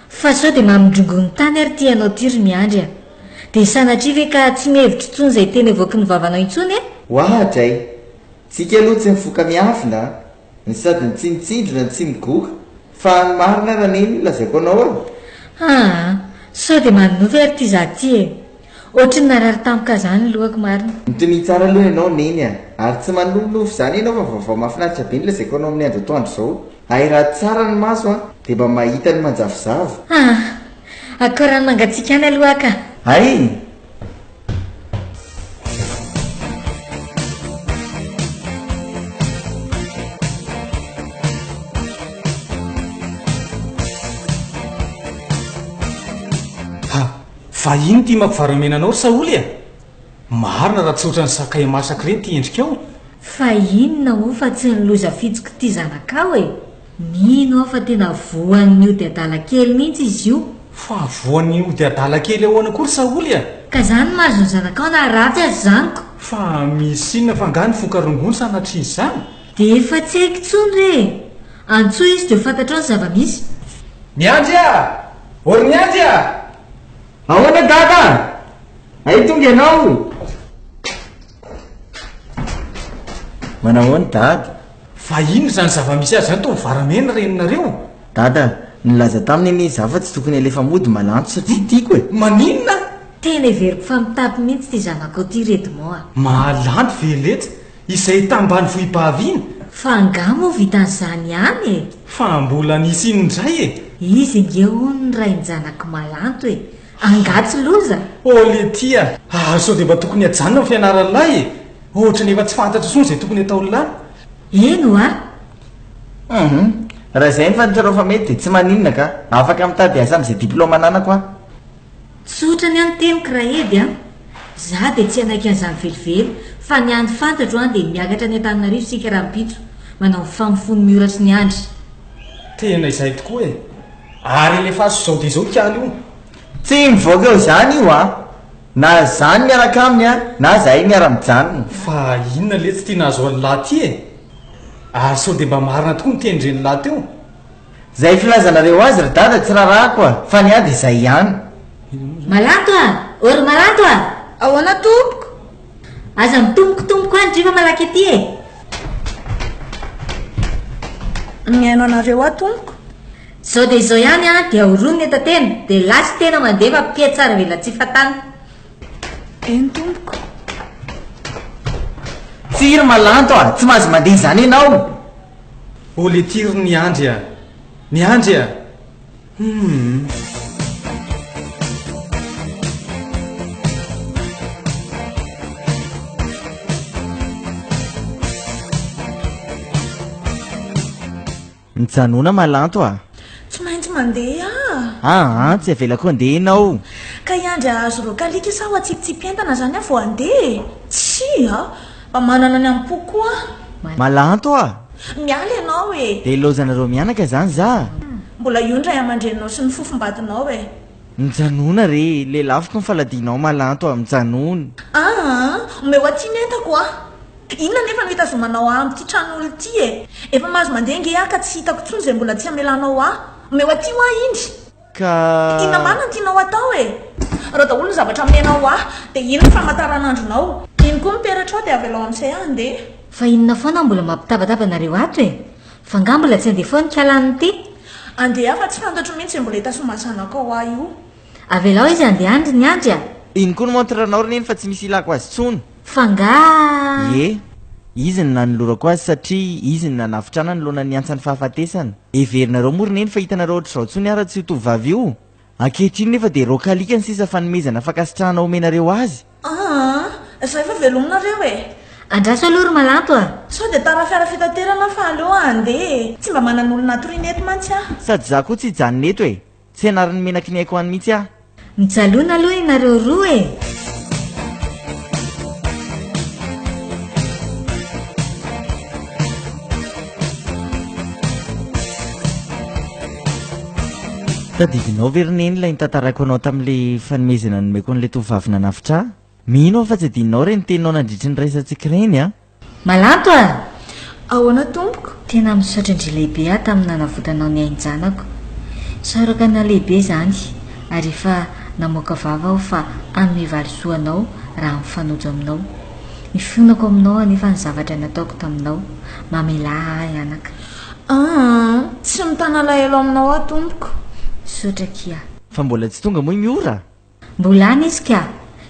Fa sao dia mamindrongo ny tany ary ity anao ity ry Miandry a! Dia sanatria ve ka tsy mihevitra intsony izay teny avoaky ny vavanao intsony e? Oadray! Tsika aloha tsy mifoka miafina a! Ny sady ny tsy mitsindrona no tsy migoka! Fa ny marina Raneny no lazaiko anao a! Aa! Sao dia manonofy ary ity za ity e! Ohatry ny narary tampoka zany ny lohako marina. Mitonia tsara aloha ianao Neny a! Ary tsy manonofy izany ianao fa vaovao mahafinaritra be no lazaiko anao amin'ny andro atoandro izao. Hay raha tsara ny maso a! Dia mba mahita ny manjavozavo. Aa! Akao rano mangatsiaka any aloha aho ka! Hay! Ha! Vahiny ity mampivaramena anao ry Saholy a! Marina raha tsy ohatran'ny sakay masaka ireny ity endrikao. Fa inona moa fa tsy ny loza fitsiko ity zanakao e! Mino aho fa tena voan'ny ody adala kely mihitsy izy io. Fa voan'ny ody adala kely ahoana koa ry Saholy a! Ka zany no mahazo ny zanakao na ratsy aza izany ko! Fa misy inona fa angaha nifoka rongony sanatria izany? Dia efa tsy haiko intsony re e! Antsoy izy dia ho fantatrao ny zava-misy. Miandry a! Ô ry Miandry a! Ahoana Dada? Hay tonga ianao? Manahoana Dada? Fa inona izany zava-misy azy izany toa mivaramena reninareo? Dada, nilaza taminy anie izaho fa tsy tokony alefa mody Malanto satria tiako e! Maninona? Tena heveriko fa mitapy mihitsy ity zanakao ity ry Edmond a! Malanto ve letsy? Izay tambanivohibavy iny? Fa angaha moa vitan'izany ihany e? Fa mbola nisy iny indray e? Izy ange hono ny rain-janak'i Malanto e! Angaha tsy loza? Oh letia a! Ary sao dia mba tokony hajanona ny fianaran'lahy e? Ohatran'ny efa tsy fantatra intsony izay tokony hataon'lahy. Eny hoa! Hum! Raha izay no fantatrareo fa mety dia tsy maninona ka! Afaka mitady asa amin'izay diplaoma ananako aho. Tsotra ny ahy ny teniko Raedy a! Za dia tsy hanaiky an'izany velively fa ny hany fantatro an dia miakatra any Antananarivo isika rahampitso manao ny famofoan'i Miora sy ny Andry. Tena izay tokoa e! Ary alefaso izao dia izao ikaly io. Tsy mivoaka eo izany io an! Na za ny miaraka aminy an, na zahay miara-mijanona. Fa inona letsy ity nahazo an'lah ty e? Ary sao dia mba marina tokoa ny tenin-drenin'lah teo? Zay filazanareo azy ry dada tsy rarahako a! Fa ny ahy dia zay ihany. Malanto a! Ô ry Malanto a! Ahoana tompoko? Aza mitombokotomboko any ndry fa malaky aty e! Mihaino anareo aho tompoko. Zao dia izao ihany an, dia ahorono ny entan-tena, dia lasa tena mandeha fa mpihatsara velatsihy fatana. Eny tompoko. Tsia ry Malanto a! Tsy mahazo mandeha izany ianao! Oh letia ry Miandry a! Miandry a! Humm. Mijanona Malanto a! Tsy maintsy mandeha aho. Aa, tsy avelako handeha ianao. Ka hiandry hahazo rokalika sa ho atsipitsipy entana izany aho vao handeha e? Tsia, mba manana ny am-poko koa aho. Malanto a! Miala ianao e! Dia ilaozanareo mianaka izany za? Mbola io ny ray aman-dreninao sy ny fofombadinao e! Mijanona re, lelafiko ny faladianao Malanto a, mijanona. Aa, omeo aty ny entako a! Inona anefa no hitazomanao ahy amin'ity tranon'olona ity e? Efa mahazo mandeha ange aho ka tsy hitako intsony izay mbola tsy hamelanao ahy. Omeo aty hoa iny! Ka. Inona marina no tianao hatao e? Ireo daholo ny zavatra omenao ahy, dia iny ny famantaranandronao. Iny koa ny peratrao dia avelao amin'izay aho handeha. Fa inona foana no mbola mampitabataba anareo ato e? Fa angaha mbola tsy handeha foana ikalan'ny ity? Andeha aho fa tsy fantatro mihitsy izay mbola hitazoman'ny zanakao ahy io. Avelao izy handeha any ry Niandry a! Iny koa ny montre-nao ry Neny fa tsy misy ilako azy intsony. F'angaha. Ie, izy no nanolorako azy satria izy no nanavotra ahy nanoloana ny antsan'ny fahafatesana. Heverinareo moa ry Neny fa hitanareo ohatr'izao intsony aho raha tsy io tovovavy io? Ankehitriny nefa dia rokalika ny sisa fanomezana fankasitrahana omenareo azy. Aa, zay fa velominareo e! Andraso aloha ry Malanto a! Sao dia tara fiara fitaterana aho fa aleo aho handeha e! Tsy mba manan'olona hatoriana eto mantsy aho. Sady izaho koa tsy hijanona eto e! Tsy anarin'ny menaky ny aiko any mihitsy aho. Mijalona aloha ianareo roa e! Tadidinao ve ry Neny ilay nitantaraiko anao tamin'ilay fanomezana nomeko an'ilay tovovavy nanavotra ahy? Mino aho fa tsy adinonao ireny teninao nandritry ny resatsika ireny an! Malanto a! Ahoana tompoko? Tena misaotra indry lehibe aho tamin'ny nanavotanao ny ain-janako. Isaorako anao lehibe izany ary efa namoaka vava aho fa hanome valisoa anao raha mifanojo aminao. Ifonako aminao anefa ny zavatra nataoko taminao. Mamelà ahy anaka. Aa! Tsy mitana alahelo aminao aho tompoko. Misaotra akia. Fa mbola tsy tonga moa i Miora? Mbola any izy ka!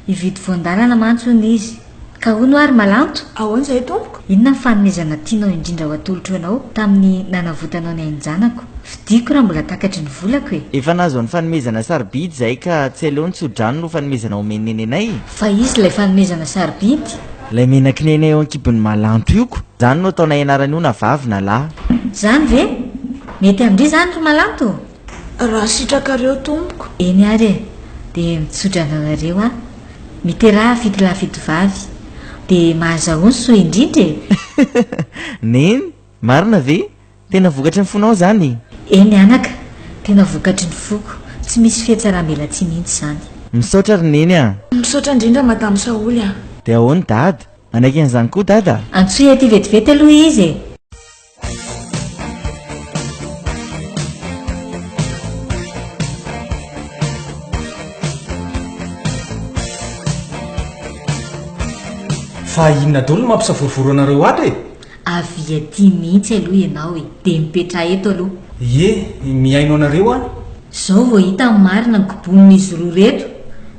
Hividy voan-dalana mantsy hono izy. Ka hono ary Malanto? Ahoana izay tompoko? Inona ny fanomezana tianao indrindra ho atolotro anao tamin'ny nanavotanao ny ain-janako? Fidiko raha mbola takatry ny volako e! Efa nahazo ny fanomezana sarobidy izahay ka tsy aleo ny tso-drano no fanomezana omen'i Neny anay? Fa izy ilay fanomezana sarobidy? Ilay menak'i Neny eo an-kibon'i Malanto io ko! Izany no ataonay anaran'io na vavy na lahy. Izany ve? Mety amin-dry izany ry Malanto? Raha sitrakareo tompoko. Eny ary e! Dia mitsodrano anareo aho. Miteraha fitolahy fitovavy. Dia mahazahoa ny soa indrindra e! Neny, marina ve? Tena vokatry ny fonao izany? Eny anaka, tena vokatry ny foko. Tsy misy fihatsaram-belatsihy mihitsy izany. Misaotra ry Neny a! Misaotra indrindra Madame Saholy a! Dia ahoana Dada? Manaiky an'izany koa Dada? Antsoy aty vetivety aloha izy e! Fa inona daholo no mampisavorovoro anareo ato e? Avia aty mihitsy aloha ianao e! Dia mipetraha eto aloha. Ie, mihaino anareo aho. Izao vao hita ny marina ny kobonin'izy roa ireto,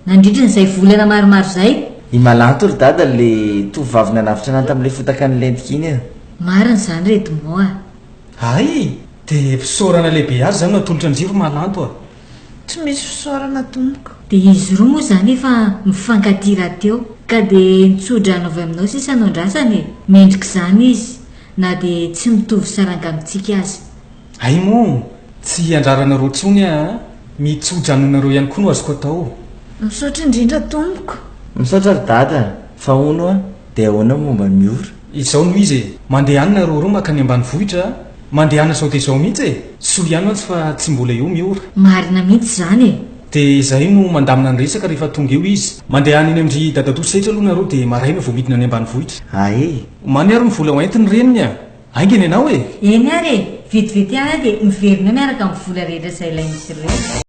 nandritra izay volana maromaro izay. I Malanto ry dada le tovovavy nanavotra anah tamin'ilay fotaka nilentika iny a! Marina izany ry Edmond a! Hay! Dia fisaorana lehibe azy izany no atolotra an-dry ry Malanto a! Tsy misy fisaorana tompoko. Dia izy roa moa izany efa mifankatia rahateo. Ka dia ny tso-drano avy aminao sisa no andrasany e! Mendrika izany izy na dia tsy mitovy saranga amintsika aza. Hay moa! Tsy andraranareo intsony aa! Mitso-drano anareo ihany koa no azoko atao. Misaotra indrindra tompoko. Misaotra ry dada a! Fa hono hoa, dia ahoana ny momba an'i Miora? Izao no izy e! Mandehana nareo roa makany ambanivohitra a! Mandehana izao dia izao mihitsy e! Soa ihany mantsy fa tsy mbola eo Miora. Marina mihitsy izany e! Dia izahay no mandamina ny resaka rehefa tonga eo izy. Mandehana eny amin-dry dadatoa Setra aloha nareo dia maraina vao midina any ambanivohitra. Ae! Omany ary ny vola ho entiny reniny a! Haingana ianao e! Eny ary e! Vetivety ihany aho dia miverina eo miaraka amin'ny vola rehetra izay ilain'izy ireo.